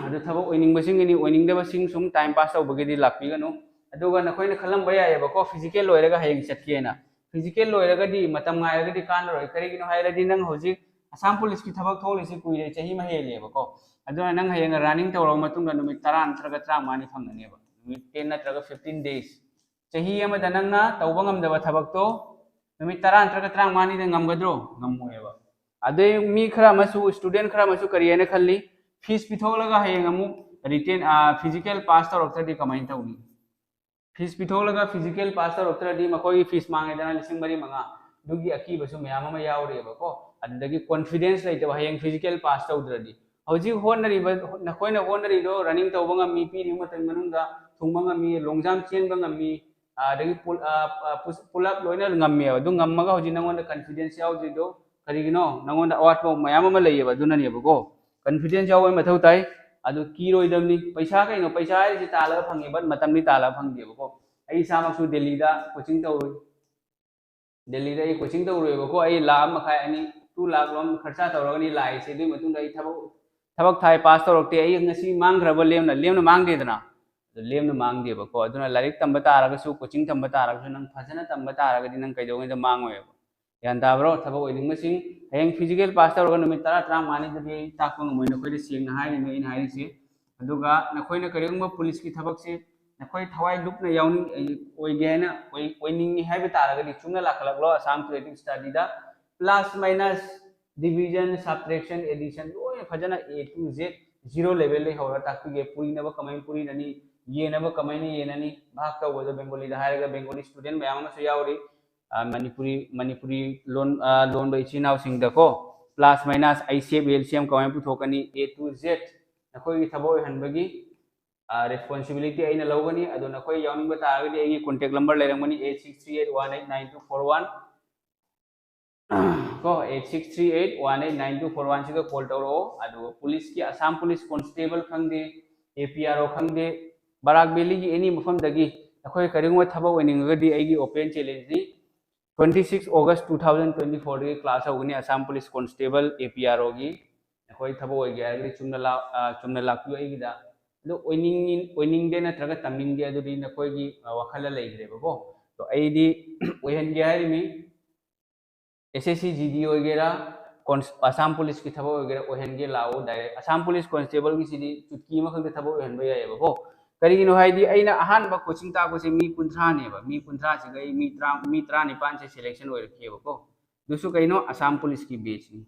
ꯑꯗꯨ ꯊꯕꯛ ꯑꯣꯏꯅꯤꯡꯕꯁꯤꯡꯒꯤꯅꯤ, ꯑꯣꯏꯅꯤꯡꯗꯕꯁꯤꯡ ꯁꯨꯝ ꯇꯥꯏꯝ ꯄꯥꯁ ꯇꯧꯕꯒꯤꯗꯤ ꯂꯥꯛꯄꯤꯒꯅꯨ꯫ ꯑꯗꯨꯒ ꯅꯈꯣꯏꯅ ꯈꯜꯂꯝꯕ ꯌꯥꯏꯑꯕꯀꯣ, ꯐꯤꯖꯤꯀꯦꯜ ꯂꯣꯏꯔꯒ ꯍꯌꯦꯡ ꯆꯠꯀꯦꯅ꯫ ꯐꯤꯖꯤꯀꯦꯜ ꯂꯣꯏꯔꯒꯗꯤ ꯃꯇꯝ ꯉꯥꯏꯔꯒꯗꯤ ꯀꯥꯟꯅꯔꯣꯏ꯫ ꯀꯔꯤꯒꯤꯅꯣ ꯍꯥꯏꯔꯗꯤ ꯅꯪ ꯍꯧꯖꯤꯛ ꯑꯁꯥꯝ ꯄꯨꯂꯤꯁꯀꯤ ꯊꯕꯛ ꯊꯣꯛꯂꯤꯁꯤ ꯀꯨꯏꯔꯦ, ꯆꯍꯤ ꯑꯃ ꯍꯦꯜꯂꯦꯕꯀꯣ꯫ ꯑꯗꯨꯅ ꯅꯪ ꯍꯌꯦꯡ ꯔꯟꯅꯤꯡ ꯇꯧꯔꯕ ꯃꯇꯨꯡꯗ ꯅꯨꯃꯤꯠ ꯇꯔꯥ ꯅꯠꯇ꯭ꯔꯒ ꯇꯔꯥꯃꯉꯥꯅꯤ ꯐꯪꯒꯅꯦꯕ, ꯅꯨꯃꯤꯠ ten ꯅꯠꯇ꯭ꯔꯒ fifteen days꯫ ꯆꯍꯤ ꯑꯃꯗ ꯅꯪꯅ ꯇꯧꯕ ꯉꯝꯗꯕ ꯊꯕꯛꯇꯣ ꯅꯨꯃꯤꯠ ꯇꯔꯥ ꯅꯠꯇ꯭ꯔꯒ ꯇꯔꯥꯃꯉꯥꯅꯤꯗ ꯉꯝꯒꯗ꯭ꯔꯣ? ꯉꯝꯃꯣꯏꯕ꯫ ꯑꯗꯩ ꯃꯤ ꯈꯔ ꯑꯃꯁꯨ, ꯁ꯭ꯇꯨꯗꯦꯟ ꯈꯔ ꯑꯃꯁꯨ ꯀꯔꯤ ꯍꯥꯏꯅ ꯈꯜꯂꯤ, ꯐꯤꯁ ꯄꯤꯊꯣꯛꯂꯒ ꯍꯌꯦꯡ ꯑꯃꯨꯛ ꯔꯤꯇꯦꯟ, ꯑ, ꯐꯤꯖꯤꯀꯦꯜ ꯄꯥꯁ ꯇꯧꯔꯛꯇ꯭ꯔꯗꯤ ꯀꯃꯥꯏꯅ ꯇꯧꯅꯤ? ꯐꯤꯁ ꯄꯤꯊꯣꯛꯂꯒ ꯐꯤꯖꯤꯀꯦꯜ ꯄꯥꯁ ꯇꯧꯔꯛꯇ꯭ꯔꯗꯤ ꯃꯈꯣꯏꯒꯤ ꯐꯤꯁ ꯃꯥꯡꯉꯦꯗꯅ, ꯂꯤꯁꯤꯡ ꯃꯔꯤ ꯃꯉꯥ꯫ ꯑꯗꯨꯒꯤ ꯑꯀꯤꯕꯁꯨ ꯃꯌꯥꯝ ꯑꯃ ꯌꯥꯎꯔꯤꯑꯕꯀꯣ꯫ ꯑꯗꯨꯗꯒꯤ ꯀꯣꯟꯐꯤꯗꯦꯟꯁ ꯂꯩꯇꯕ, ꯍꯌꯦꯡ ꯐꯤꯖꯤꯀꯦꯜ ꯄꯥꯁ ꯇꯧꯗ꯭ꯔꯗꯤ꯫ ꯍꯧꯖꯤꯛ ꯍꯣꯠꯅꯔꯤꯕ, ꯅꯈꯣꯏꯅ ꯍꯣꯠꯅꯔꯤꯗꯣ, ꯔꯟꯅꯤꯡ ꯇꯧꯕ ꯉꯝꯃꯤ, ꯄꯤꯔꯤꯕ ꯃꯇꯝ ꯃꯅꯨꯡꯗ ꯊꯨꯡꯕ ꯉꯝꯃꯤ, ꯂꯣꯡ ꯖꯝꯞ ꯆꯦꯟꯕ ꯉꯝꯃꯤ, ꯑꯗꯒꯤ ꯄꯨꯜ-, ꯑ, ꯑ, ꯄꯨꯁ-, ꯄꯨꯂꯞ ꯂꯣꯏꯅ ꯉꯝꯃꯦꯕ꯫ ꯑꯗꯨ ꯉꯝꯃꯒ ꯍꯧꯖꯤꯛ ꯅꯉꯣꯟꯗ ꯀꯟꯐꯤꯗꯦꯟꯁ ꯌꯥꯎꯗ꯭ꯔꯤꯗꯣ ꯀꯔꯤꯒꯤꯅꯣ? ꯅꯉꯣꯟꯗ ꯑꯋꯥꯠꯄ ꯃꯌꯥꯝ ꯑꯃ ꯂꯩꯌꯦꯕ, ꯑꯗꯨꯅꯅꯦꯕꯀꯣ꯫ ꯀꯟꯐꯤꯗꯦꯟꯁ ꯌꯥꯎꯕꯒꯤ ꯃꯊꯧ ꯇꯥꯏ꯫ ꯑꯗꯨ ꯀꯤꯔꯣꯏꯗꯕꯅꯤ꯫ ꯄꯩꯁꯥ ꯀꯩꯅꯣ, ꯄꯩꯁꯥ ꯍꯥꯏꯔꯤꯁꯦ ꯇꯥꯜꯂꯒ ꯐꯪꯉꯦ, but ꯃꯇꯝꯗꯤ ꯇꯥꯜꯂꯒ ꯐꯪꯗꯦꯕꯀꯣ꯫ ꯑꯩ ꯏꯁꯥꯃꯛꯁꯨ ꯗꯦꯜꯂꯤꯗ ꯀꯣꯆꯤꯡ ꯇꯧꯔꯨꯏ꯫ ꯗꯦꯜꯂꯤꯗ ꯑꯩ ꯀꯣꯆꯤꯡ ꯇꯧꯔꯨꯏꯕꯀꯣ꯫ ꯑꯩ ꯂꯥꯛ ꯑꯃ ꯃꯈꯥꯏ, ꯑꯅꯤ, ꯇꯨ ꯂꯥꯛ ꯂꯣꯝ ꯈꯔꯆꯥ ꯇꯧꯔꯒꯅꯤ ꯂꯥꯛꯏꯁꯦ꯫ ꯑꯗꯨꯒꯤ ꯃꯇꯨꯡꯗ ꯑꯩ ꯊꯕꯛ ꯊꯕꯛ ꯊꯥꯏ, ꯄꯥꯁ ꯇꯧꯔꯛꯇꯦ꯫ ꯑꯩ ꯉꯁꯤ ꯃꯥꯡꯈ꯭ꯔꯕ ꯂꯦꯝꯅ? ꯂꯦꯝꯅ ꯃꯥꯡꯗꯦꯗꯅ꯫ ꯑꯗꯨ ꯂꯦꯝꯅ ꯃꯥꯡꯗꯦꯕꯀꯣ꯫ ꯑꯗꯨꯅ ꯂꯥꯏꯔꯤꯛ ꯇꯝꯕ ꯇꯥꯔꯒꯁꯨ, ꯀꯣꯆꯤꯡ ꯇꯝꯕ ꯇꯥꯔꯒꯁꯨ, ꯅꯪ ꯐꯖꯅ ꯇꯝꯕ ꯇꯥꯔꯒꯗꯤ ꯅꯪ ꯀꯩꯗꯧꯉꯩꯗ ꯃꯥꯡꯉꯣꯏꯕ꯫ ꯒ꯭ꯌꯥꯟ ꯇꯥꯕ꯭ꯔꯣ? ꯊꯕꯛ ꯑꯣꯏꯅꯤꯡꯕꯁꯤꯡ, ꯍꯌꯦꯡ ꯐꯤꯖꯤꯀꯦꯜ ꯄꯥꯁ ꯇꯧꯔꯒ ꯅꯨꯃꯤꯠ ꯇꯔꯥ ꯇꯔꯥꯃꯉꯥꯅꯤꯗꯗꯤ ꯑꯩ ꯇꯥꯛꯄ ꯉꯝꯃꯣꯏ ꯅꯈꯣꯏꯗ, ꯁꯦꯡꯅ ꯍꯥꯏꯔꯤꯅꯦ ꯑꯩꯅ ꯍꯥꯏꯔꯤꯁꯦ꯫ ꯑꯗꯨꯒ ꯅꯈꯣꯏꯅ ꯀꯔꯤꯒꯨꯝꯕ ꯄꯨꯂꯤꯁꯀꯤ ꯊꯕꯛꯁꯦ ꯅꯈꯣꯏ ꯊꯋꯥꯏ ꯂꯨꯞꯅ ꯌꯥꯎꯅꯤꯡ-, ꯑꯣꯏꯒꯦ ꯍꯥꯏꯅ ꯑꯣꯏ-, ꯑꯣꯏꯅꯤꯡꯉꯤ ꯍꯥꯏꯕ ꯇꯥꯔꯒꯗꯤ ꯆꯨꯝꯅ ꯂꯥꯛꯈꯠꯂꯛꯂꯣ ꯑꯁꯥꯝ ꯀ꯭ꯔꯤꯌꯦꯇꯤꯞ ꯁ꯭ꯇꯗꯤꯗ꯫ Plus minus, division, subtraction, addition ꯂꯣꯏꯅ ꯐꯖꯅ A to Z, zero levelꯗꯩ ꯍꯧꯔꯒ ꯇꯥꯛꯄꯤꯒꯦ꯫ ꯄꯨꯔꯤꯅꯕ ꯀꯃꯥꯏꯅ ꯄꯨꯔꯤꯅꯅꯤ, ꯌꯦꯟꯅꯕ ꯀꯃꯥꯏꯅ ꯌꯦꯟꯅꯅꯤ, ꯚꯥꯒ ꯇꯧꯕꯗ ꯕꯦꯡꯒꯣꯂꯤꯗ ꯍꯥꯏꯔꯒ ꯕꯦꯡꯒꯣꯂꯤ ꯁ꯭ꯇꯨꯗꯦꯟ ꯃꯌꯥꯝ ꯑꯃꯁꯨ ꯌꯥꯎꯔꯤ꯫ ꯑ, ꯃꯅꯤꯄꯨꯔꯤ, ꯃꯅꯤꯄꯨꯔꯤ ꯂꯣꯟ, ꯑ, ꯂꯣꯟꯕ ꯏꯆꯤꯟ ꯏꯅꯥꯎꯁꯤꯡꯗꯀꯣ, plus minus, I C F, L C M ꯀꯃꯥꯏꯅ ꯄꯨꯊꯣꯛꯀꯅꯤ, A to Z ꯅꯈꯣꯏꯒꯤ ꯊꯕꯛ ꯑꯣꯏꯍꯟꯕꯒꯤ, ꯑ, responsibility ꯑꯩꯅ ꯂꯧꯒꯅꯤ꯫ ꯑꯗꯣ ꯅꯈꯣꯏ ꯌꯥꯎꯅꯤꯡꯕ ꯇꯥꯔꯒꯗꯤ ꯑꯩꯒꯤ contact number ꯂꯩꯔꯝꯒꯅꯤ, eight six three eight one eight nine two four one꯫ ꯀꯣ, eight six three eight one eight nine two four one ꯁꯤꯗ call ꯇꯧꯔꯛꯑꯣ꯫ ꯑꯗꯨꯒ ꯄꯨꯂꯤꯁꯀꯤ, ꯑꯁꯥꯝ ꯄꯨꯂꯤꯁ ꯀꯣꯟꯁꯇꯦꯕꯜ ꯈꯪꯗꯦ, A P R O ꯈꯪꯗꯦ, ꯕꯔꯥꯛ ꯚꯦꯂꯤꯒꯤ any ꯃꯐꯝꯗꯒꯤ ꯅꯈꯣꯏ ꯀꯔꯤꯒꯨꯝꯕ ꯊꯕꯛ ꯑꯣꯏꯅꯤꯡꯉꯒꯗꯤ ꯑꯩꯒꯤ open challengeꯅꯤ꯫ Twenty six August two thousand twenty fourꯗꯒꯤ class ꯍꯧꯒꯅꯤ Assam police constable, A P R Oꯒꯤ꯫ ꯅꯈꯣꯏ ꯊꯕꯛ ꯑꯣꯏꯒꯦ ꯍꯥꯏꯔꯒꯗꯤ ꯆꯨꯝꯅ ꯂꯥꯛ-, ꯑ, ꯆꯨꯝꯅ ꯂꯥꯛꯄꯤꯌꯨ ꯑꯩꯒꯤꯗ꯫ ꯑꯗꯣ ꯑꯣꯏꯅꯤꯡꯉꯤ-, ꯑꯣꯏꯅꯤꯡꯗꯦ ꯅꯠꯇ꯭ꯔꯒ ꯇꯝꯅꯤꯡꯗꯦ, ꯑꯗꯨꯗꯤ ꯅꯈꯣꯏꯒꯤ, ꯑ, ꯋꯥꯈꯜꯗ ꯂꯩꯈ꯭ꯔꯦꯕꯀꯣ꯫ ꯑꯗꯣ ꯑꯩꯗꯤ ꯑꯣꯏꯍꯟꯒꯦ ꯍꯥꯏꯔꯤꯃꯤ꯫ S S C G D ꯑꯣꯏꯒꯦꯔꯥ, ꯀꯣꯟꯁ-, ꯑꯁꯥꯝ ꯄꯨꯂꯤꯁꯀꯤ ꯊꯕꯛ ꯑꯣꯏꯒꯦꯔꯥ, ꯑꯣꯏꯍꯟꯒꯦ ꯂꯥꯛꯑꯣ direct꯫ ꯑꯁꯥꯝ ꯄꯨꯂꯤꯁ ꯀꯣꯟꯁꯇꯦꯕꯜꯒꯤꯁꯤꯗꯤ ꯆꯨꯠꯀꯤ ꯑꯃꯈꯛꯇ ꯊꯕꯛ ꯑꯣꯏꯍꯟꯕ ꯌꯥꯏꯑꯕꯀꯣ꯫ ꯀꯔꯤꯒꯤꯅꯣ ꯍꯥꯏꯗꯤ ꯑꯩꯅ ꯑꯍꯥꯟꯕ ꯀꯣꯆꯤꯡ ꯇꯥꯛꯄꯁꯦ ꯃꯤ ꯀꯨꯟꯊ꯭ꯔꯥꯅꯦꯕ꯫ ꯃꯤ ꯀꯨꯟꯊ꯭ꯔꯥꯁꯤꯒ ꯑꯩ ꯃꯤ ꯇꯔꯥ, ꯃꯤ ꯇꯔꯥꯅꯤꯄꯥꯟꯁꯦ selection ꯑꯣꯏꯔꯛꯈꯤꯑꯕꯀꯣ꯫ ꯑꯗꯨꯁꯨ ꯀꯩꯅꯣ, ꯑꯁꯥꯝ ꯄꯨꯂꯤꯁꯀꯤ batchꯅꯤ꯫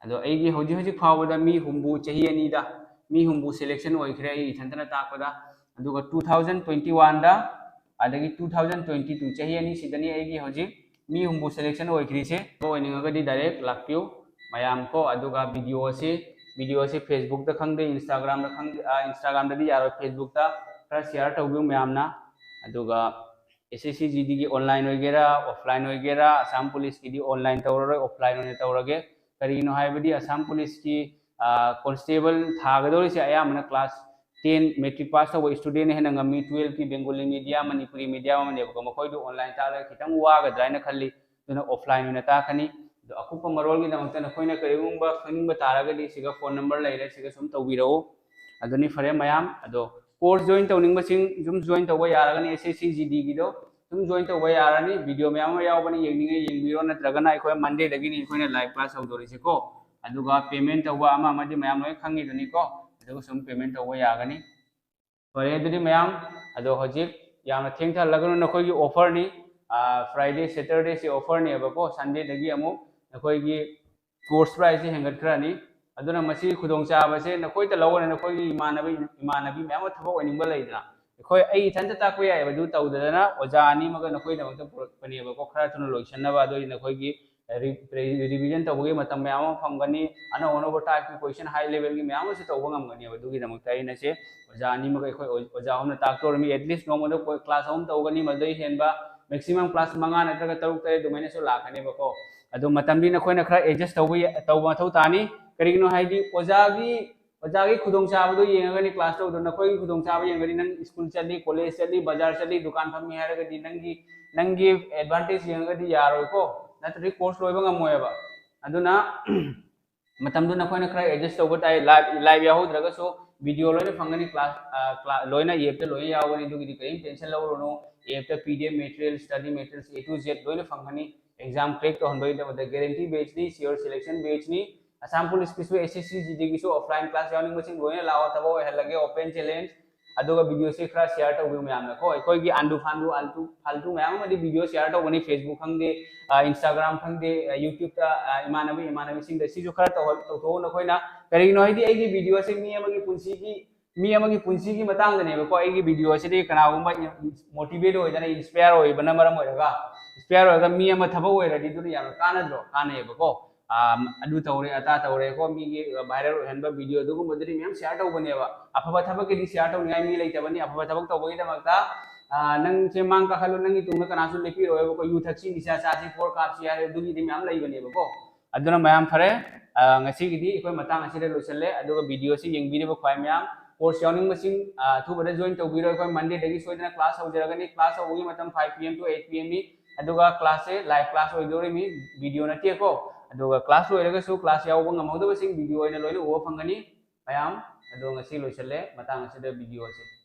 ꯑꯗꯣ ꯑꯩꯒꯤ ꯍꯧꯖꯤꯛ ꯍꯧꯖꯤꯛ ꯐꯥꯎꯕꯗ ꯃꯤ ꯍꯨꯝꯐꯨ, ꯆꯍꯤ ꯑꯅꯤꯗ ꯃꯤ ꯍꯨꯝꯐꯨ selection ꯑꯣꯏꯈ꯭ꯔꯦ ꯑꯩ ꯏꯊꯟꯇꯅ ꯇꯥꯛꯄꯗ꯫ ꯑꯗꯨꯒ two thousand twenty oneꯗ, ꯑꯗꯒꯤ two thousand twenty two, ꯆꯍꯤ ꯑꯅꯤꯁꯤꯗꯅꯤ ꯑꯩꯒꯤ ꯍꯧꯖꯤꯛ ꯃꯤ ꯍꯨꯝꯐꯨ selection ꯑꯣꯏꯈ꯭ꯔꯤꯁꯦ꯫ ꯑꯣꯏꯅꯤꯡꯉꯒꯗꯤ direct ꯂꯥꯛꯄꯤꯌꯨ ꯃꯌꯥꯝ ꯀꯣ꯫ ꯑꯗꯨꯒ video ꯑꯁꯤ, video ꯑꯁꯤ Facebookꯇ ꯈꯪꯗꯦ, Instagramꯗ ꯈꯪꯗꯦ, ꯑ, Instagramꯗꯗꯤ ꯌꯥꯔꯣꯏ, Facebookꯇ ꯈꯔ share ꯇꯧꯕꯤꯌꯨ ꯃꯌꯥꯝꯅ꯫ ꯑꯗꯨꯒ S S C G Dꯒꯤ online ꯑꯣꯏꯒꯦꯔꯥ, offline ꯑꯣꯏꯒꯦꯔꯥ, ꯑꯁꯥꯝ ꯄꯨꯂꯤꯁꯀꯤꯗꯤ online ꯇꯧꯔꯔꯣꯏ, offline ꯑꯣꯏꯅ ꯇꯧꯔꯒꯦ꯫ ꯀꯔꯤꯒꯤꯅꯣ ꯍꯥꯏꯕꯗꯤ ꯑꯁꯥꯝ ꯄꯨꯂꯤꯁꯀꯤ ꯀꯣꯟꯁꯇꯦꯕꯜ ꯊꯥꯒꯗꯧꯔꯤꯁꯦ ꯑꯌꯥꯝꯕꯅ ꯀ꯭ꯂꯥꯁ ꯇꯦꯟ ꯃꯦꯇ꯭ꯔꯤꯛ ꯄꯥꯁ ꯇꯧꯕ ꯏꯁꯇꯨꯗꯦꯟꯅ ꯍꯦꯟꯅ ꯉꯝꯃꯤ꯫ ꯇꯨꯌꯦꯜꯞꯀꯤ ꯕꯦꯡꯒꯣꯂꯤ ꯃꯤꯗꯤꯌꯝ, ꯃꯅꯤꯄꯨꯔꯤ ꯃꯤꯗꯤꯌꯝ ꯑꯃꯅꯦꯕꯀꯣ꯫ ꯃꯈꯣꯏꯗꯣ ꯑꯣꯟꯂꯥꯏꯟ ꯇꯥꯛꯂꯒ ꯈꯤꯇꯪ ꯋꯥꯒꯗ꯭ꯔꯥ ꯍꯥꯏꯅ ꯈꯜꯂꯤ꯫ ꯑꯗꯨꯅ ꯑꯣꯐꯂꯥꯏꯟ ꯑꯣꯏꯅ ꯇꯥꯛꯀꯅꯤ꯫ ꯑꯗꯣ ꯑꯀꯨꯞꯄ ꯃꯔꯣꯜꯒꯤꯗꯃꯛꯇ ꯅꯈꯣꯏꯅ ꯀꯔꯤꯒꯨꯝꯕ ꯈꯪꯅꯤꯡꯕ ꯇꯥꯔꯒꯗꯤ ꯁꯤꯒ ꯐꯣꯟ ꯅꯝꯕꯔ ꯂꯩꯔꯦ, ꯁꯤꯒ ꯁꯨꯝ ꯇꯧꯕꯤꯔꯛꯎ꯫ ꯑꯗꯨꯅꯤ, ꯐꯔꯦ ꯃꯌꯥꯝ꯫ ꯑꯗꯣ ꯀꯣꯔꯁ ꯖꯣꯏꯟ ꯇꯧꯅꯤꯡꯕꯁꯤꯡ ꯁꯨꯝ ꯖꯣꯏꯟ ꯇꯧꯕ ꯌꯥꯔꯒꯅꯤ, ꯑꯦꯁ ꯑꯦꯁ ꯁꯤ ꯖꯤ ꯗꯤꯒꯤꯗꯣ ꯁꯨꯝ ꯖꯣꯏꯟ ꯇꯧꯕ ꯌꯥꯔꯅꯤ꯫ ꯚꯤꯗꯤꯑꯣ ꯃꯌꯥꯝ ꯑꯃ ꯌꯥꯎꯕꯅꯤ, ꯌꯦꯡꯅꯤꯡꯉꯦ ꯌꯦꯡꯕꯤꯔꯣ, ꯅꯠꯇ꯭ꯔꯒꯅ ꯑꯩꯈꯣꯏ ꯃꯟꯗꯦꯗꯒꯤꯅꯤ ꯑꯩꯈꯣꯏꯅ ꯂꯥꯏꯚ ꯀ꯭ꯂꯥꯁ ꯍꯧꯗꯣꯔꯤꯁꯦꯀꯣ꯫ ꯑꯗꯨꯒ ꯄꯦꯃꯦꯟ ꯇꯧꯕ ꯑꯃ ꯑꯃꯗꯤ ꯃꯌꯥꯝ ꯂꯣꯏ ꯈꯪꯉꯤꯗꯨꯅꯤꯀꯣ꯫ ꯑꯗꯨꯒ ꯁꯨꯝ ꯄꯦꯃꯦꯟ ꯇꯧꯕ ꯌꯥꯒꯅꯤ꯫ ꯐꯔꯦ ꯑꯗꯨꯗꯤ ꯃꯌꯥꯝ, ꯑꯗꯣ ꯍꯧꯖꯤꯛ ꯌꯥꯝꯅ ꯊꯦꯡꯊꯍꯜꯂꯒꯅꯨ, ꯅꯈꯣꯏꯒꯤ ꯑꯣꯐꯔꯅꯤ꯫ ꯐ꯭ꯔꯥꯏꯗꯦ ꯁꯦꯇꯔꯗꯦꯁꯤ ꯑꯣꯐꯔꯅꯦꯕꯀꯣ, ꯁꯟꯗꯦꯗꯒꯤ ꯑꯃꯨꯛ ꯅꯈꯣꯏꯒꯤ ꯀꯣꯔꯁ ꯄ꯭ꯔꯥꯏꯁꯁꯦ ꯍꯦꯟꯒꯠꯈ꯭ꯔꯅꯤ꯫ ꯑꯗꯨꯅ ꯃꯁꯤꯒꯤ ꯈꯨꯗꯣꯡꯆꯥꯕꯁꯦ ꯅꯈꯣꯏꯗ ꯂꯧꯔꯅꯤ, ꯅꯈꯣꯏꯒꯤ ꯏꯃꯥꯟꯅꯕ ꯏꯃꯥꯟꯅꯕꯤ ꯃꯌꯥꯝ ꯑꯃ ꯊꯕꯛ ꯑꯣꯏꯅꯤꯡꯕ ꯂꯩꯗꯅ꯫ ꯑꯩꯈꯣꯏ, ꯑꯩ ꯏꯊꯟꯇ ꯇꯥꯛꯄ ꯌꯥꯏꯑꯕ, ꯑꯗꯨ ꯇꯧꯗꯗꯅ ꯑꯣꯖꯥ ꯑꯅꯤꯃꯒ ꯅꯈꯣꯏꯒꯤꯗꯃꯛꯇ ꯄꯨꯔꯛꯄꯅꯦꯕꯀꯣ꯫ ꯈꯔ ꯊꯨꯅ ꯂꯣꯏꯁꯤꯟꯅꯕ, ꯑꯗꯨ ꯑꯣꯏꯗꯤ ꯅꯈꯣꯏꯒꯤ ꯔꯤꯚꯤꯖꯟ ꯇꯧꯕꯒꯤ ꯃꯇꯝ ꯃꯌꯥꯝ ꯑꯃ ꯐꯪꯒꯅꯤ꯫ ꯑꯅꯧ ꯑꯅꯧꯕ ꯇꯥꯏꯞꯀꯤ ꯀꯣꯏꯁꯟ ꯍꯥꯏ ꯂꯦꯚꯦꯜꯒꯤ ꯃꯌꯥꯝ ꯑꯃꯁꯨ ꯇꯧꯕ ꯉꯝꯒꯅꯦꯕ꯫ ꯑꯗꯨꯒꯤꯗꯃꯛꯇ ꯑꯩꯅꯁꯦ ꯑꯣꯖꯥ ꯑꯅꯤꯃꯛ ꯑꯩꯈꯣꯏ ꯑꯣ-, ꯑꯣꯖꯥ ꯑꯍꯨꯝꯅ ꯇꯥꯛꯇꯧꯔꯝꯃꯤ꯫ ꯑꯦꯠꯂꯤꯁ ꯅꯣꯡꯃꯗ ꯀꯣ-, ꯀ꯭ꯂꯥꯁ ꯑꯍꯨꯝ ꯇꯧꯒꯅꯤ, ꯃꯗꯨꯗꯩ ꯍꯦꯟꯕ ꯃꯦꯛꯁꯤꯃꯝ ꯀ꯭ꯂꯥꯁ ꯃꯉꯥ ꯅꯠꯇ꯭ꯔꯒ ꯇꯔꯨꯛ ꯇꯔꯦꯠ ꯑꯗꯨꯃꯥꯏꯅꯁꯨ ꯂꯥꯛꯀꯅꯦꯕꯀꯣ꯫ ꯑꯗꯣ ꯃꯇꯝꯗꯤ ꯅꯈꯣꯏꯅ ꯈꯔ ꯑꯦꯗꯖꯁ ꯇꯧꯕ ꯌꯥ-, ꯇꯧꯕ ꯃꯊꯧ ꯇꯥꯅꯤ꯫ ꯀꯔꯤꯒꯤꯅꯣ ꯍꯥꯏꯗꯤ ꯑꯣꯖꯥꯒꯤ, ꯑꯣꯖꯥꯒꯤ ꯈꯨꯗꯣꯡꯆꯥꯕꯗꯣ ꯌꯦꯡꯉꯒꯅꯤ ꯀ꯭ꯂꯥꯁ ꯇꯧꯕꯗꯣ꯫ ꯅꯈꯣꯏꯒꯤ ꯈꯨꯗꯣꯡꯆꯥꯕ ꯌꯦꯡꯉꯒꯗꯤ ꯅꯪ ꯁ꯭ꯀꯨꯜ ꯆꯠꯂꯤ, ꯀꯣꯂꯦꯖ ꯆꯠꯂꯤ, ꯕꯖꯥꯔ ꯆꯠꯂꯤ, ꯗꯨꯀꯥꯟ ꯐꯝꯃꯤ ꯍꯥꯏꯔꯒꯗꯤ ꯅꯪꯒꯤ, ꯅꯪꯒꯤ ꯑꯦꯗꯚꯥꯟꯇꯦꯖ ꯌꯦꯡꯉꯒꯗꯤ ꯌꯥꯔꯣꯏꯀꯣ, ꯅꯠꯇ꯭ꯔꯗꯤ ꯀꯣꯔꯁ ꯂꯣꯏꯕ ꯉꯝꯃꯣꯏꯕ꯫ ꯑꯗꯨꯅ ꯃꯇꯝꯗꯨ ꯅꯈꯣꯏꯅ ꯈꯔ ꯑꯦꯗꯖꯁ ꯇꯧꯕ ꯇꯥꯏ꯫ ꯂꯥꯏꯚ, ꯂꯥꯏꯚ ꯌꯥꯎꯍꯧꯗ꯭ꯔꯒꯁꯨ ꯚꯤꯗꯤꯑꯣ ꯂꯣꯏꯅ ꯐꯪꯒꯅꯤ, ꯀ꯭ꯂꯥꯁ, ꯑ, ꯀ꯭ꯂꯥ-, ꯂꯣꯏꯅ ꯑꯦꯞꯇ ꯂꯣꯏꯅ ꯌꯥꯎꯒꯅꯤ꯫ ꯑꯗꯨꯒꯤꯗꯤ ꯀꯔꯤꯝ ꯇꯦꯟꯁꯟ ꯂꯧꯔꯨꯅꯨ꯫ ꯑꯦꯞꯇ P D F material, study materials, A to Z ꯂꯣꯏꯅ ꯐꯪꯒꯅꯤ꯫ ꯑꯦꯛꯖꯥꯝ ꯀ꯭ꯔꯦꯛ ꯇꯧꯍꯟꯕꯒꯤꯗꯕꯗ ꯒꯦꯔꯦꯟꯇꯤ ꯕꯦꯆꯅꯤ, ꯁꯤꯌꯣꯔ ꯁꯦꯂꯦꯛꯁꯟ ꯕꯦꯆꯅꯤ꯫ ꯑꯁꯥꯝ ꯄꯨꯂꯤꯁꯀꯤꯁꯨ, ꯑꯦꯁ ꯑꯦꯁ ꯁꯤ ꯖꯤ ꯗꯤꯒꯤꯁꯨ ꯑꯣꯐꯂꯥꯏꯟ ꯀ꯭ꯂꯥꯁ ꯌꯥꯎꯅꯤꯡꯕꯁꯤꯡ ꯂꯣꯏꯅ ꯂꯥꯛꯑꯣ, ꯊꯕꯛ ꯑꯣꯏꯍꯜꯂꯒꯦ, ꯑꯣꯄꯦꯟ ꯆꯦꯂꯦꯟꯖ꯫ ꯑꯗꯨꯒ ꯚꯤꯗꯤꯑꯣꯁꯤ ꯈꯔ ꯁꯤꯌꯥꯔ ꯇꯧꯕꯤꯌꯨ ꯃꯌꯥꯝꯅ ꯀꯣ꯫ ꯑꯩꯈꯣꯏꯒꯤ ꯑꯟꯗꯨ ꯐꯥꯟꯗꯨ ꯑꯜꯇꯨ ꯐꯥꯜꯇꯨ ꯃꯌꯥꯝ ꯑꯃꯗꯤ ꯚꯤꯗꯤꯑꯣ ꯁꯤꯌꯥꯔ ꯇꯧꯒꯅꯤ, ꯐꯦꯁꯕꯨꯛ ꯈꯪꯗꯦ, ꯑ, ꯏꯟꯁꯇꯥꯒ꯭ꯔꯥꯝ ꯈꯪꯗꯦ, ꯑ, ꯌꯨꯇ꯭ꯌꯨꯕꯇ, ꯑ, ꯏꯃꯥꯟꯅꯕ ꯏꯃꯥꯟꯅꯕꯤꯁꯤꯡꯗ ꯁꯤꯁꯨ ꯈꯔ ꯇꯧꯍ-, ꯇꯧꯊꯣꯛꯎ ꯅꯈꯣꯏꯅ꯫ ꯀꯔꯤꯒꯤꯅꯣ ꯍꯥꯏꯗꯤ ꯑꯩꯒꯤ ꯚꯤꯗꯤꯑꯣꯁꯦ ꯃꯤ ꯑꯃꯒꯤ ꯄꯨꯟꯁꯤꯒꯤ, ꯃꯤ ꯑꯃꯒꯤ ꯄꯨꯟꯁꯤꯒꯤ ꯃꯇꯥꯡꯗꯅꯦꯕꯀꯣ꯫ ꯑꯩꯒꯤ ꯚꯤꯗꯤꯑꯣꯁꯤꯗꯤ ꯀꯅꯥꯒꯨꯝꯕ ꯃꯣꯇꯤꯚꯦꯠ ꯑꯣꯏꯗꯅ, ꯏꯟꯁꯄꯌꯔ ꯑꯣꯏꯕꯅ ꯃꯔꯝ ꯑꯣꯏꯔꯒ, ꯏꯟꯁꯄꯌꯔ ꯑꯣꯏꯔꯒ ꯃꯤ ꯑꯃ ꯊꯕꯛ ꯑꯣꯏꯔꯗꯤ ꯑꯗꯨꯅ ꯌꯥꯝꯅ ꯀꯥꯟꯅꯗ꯭ꯔꯣ? ꯀꯥꯟꯅꯩꯌꯦꯕꯀꯣ꯫ ꯑꯥ, ꯑꯗꯨ ꯇꯧꯔꯦ, ꯑꯗꯥ ꯇꯧꯔꯦꯀꯣ, ꯃꯤꯒꯤ ꯚꯥꯏꯔꯦꯜ ꯑꯣꯏꯍꯟꯕ ꯚꯤꯗꯤꯑꯣ ꯑꯗꯨꯒꯨꯝꯕꯗꯨꯗꯤ ꯃꯌꯥꯝ ꯁꯤꯌꯥꯔ ꯇꯧꯕꯅꯦꯕ꯫ ꯑꯐꯕ ꯊꯕꯛꯀꯤꯗꯤ ꯁꯤꯌꯥꯔ ꯇꯧꯅꯤꯡꯉꯥꯏ ꯃꯤ ꯂꯩꯇꯕꯅꯤ, ꯑꯐꯕ ꯊꯕꯛ ꯇꯧꯕꯒꯤꯗꯃꯛꯇ, ꯑꯥ, ꯅꯪꯁꯦ ꯃꯥꯡ ꯀꯥꯈꯠꯂꯨ, ꯅꯪꯒꯤ ꯇꯨꯡꯗ ꯀꯅꯥꯁꯨ ꯂꯦꯞꯄꯤꯔꯣꯏꯕꯀꯣ꯫ ꯌꯨ ꯊꯛꯁꯤ, ꯅꯤꯁꯥ ꯆꯥꯁꯤ, ꯐꯣꯔ ꯀꯥꯞꯁꯤ ꯍꯥꯏꯔꯦ, ꯑꯗꯨꯒꯤꯗꯤ ꯃꯌꯥꯝ ꯂꯩꯕꯅꯦꯕꯀꯣ꯫ ꯑꯗꯨꯅ ꯃꯌꯥꯝ ꯐꯔꯦ, ꯑ, ꯉꯁꯤꯒꯤꯗꯤ ꯑꯩꯈꯣꯏ ꯃꯇꯥꯡ ꯑꯁꯤꯗ ꯂꯣꯏꯁꯤꯜꯂꯦ꯫ ꯑꯗꯨꯒ video ꯑꯁꯤ ꯌꯦꯡꯕꯤꯔꯤꯕ ꯈ꯭ꯋꯥꯏ ꯃꯌꯥꯝ, course ꯌꯥꯎꯅꯤꯡꯕꯁꯤꯡ, ꯑ, ꯑꯊꯨꯕꯗ join ꯇꯧꯕꯤꯔꯣ꯫ ꯑꯩꯈꯣꯏ Monday ꯗꯒꯤ ꯁꯣꯏꯗꯅ class ꯍꯧꯖꯔꯒꯅꯤ꯫ Class ꯍꯧꯕꯒꯤ ꯃꯇꯝ five P M to eight P M ꯅꯤ꯫ ꯑꯗꯨꯒ class ꯁꯦ live class ꯑꯣꯏꯗꯣꯔꯤꯃꯤ, video ꯅꯠꯇꯦꯀꯣ꯫ ꯑꯗꯨꯒ class ꯂꯣꯏꯔꯒꯁꯨ class ꯌꯥꯎꯕ ꯉꯝꯍꯧꯗꯕꯁꯤꯡ video ꯑꯣꯏꯅ ꯂꯣꯏꯅ ꯎꯕ ꯐꯪꯒꯅꯤ ꯃꯌꯥꯝ꯫ ꯑꯗꯣ ꯉꯁꯤ ꯂꯣꯏꯁꯤꯜꯂꯦ ꯃꯇꯥꯡ ꯑꯁꯤꯗ video ꯑꯁꯤ꯫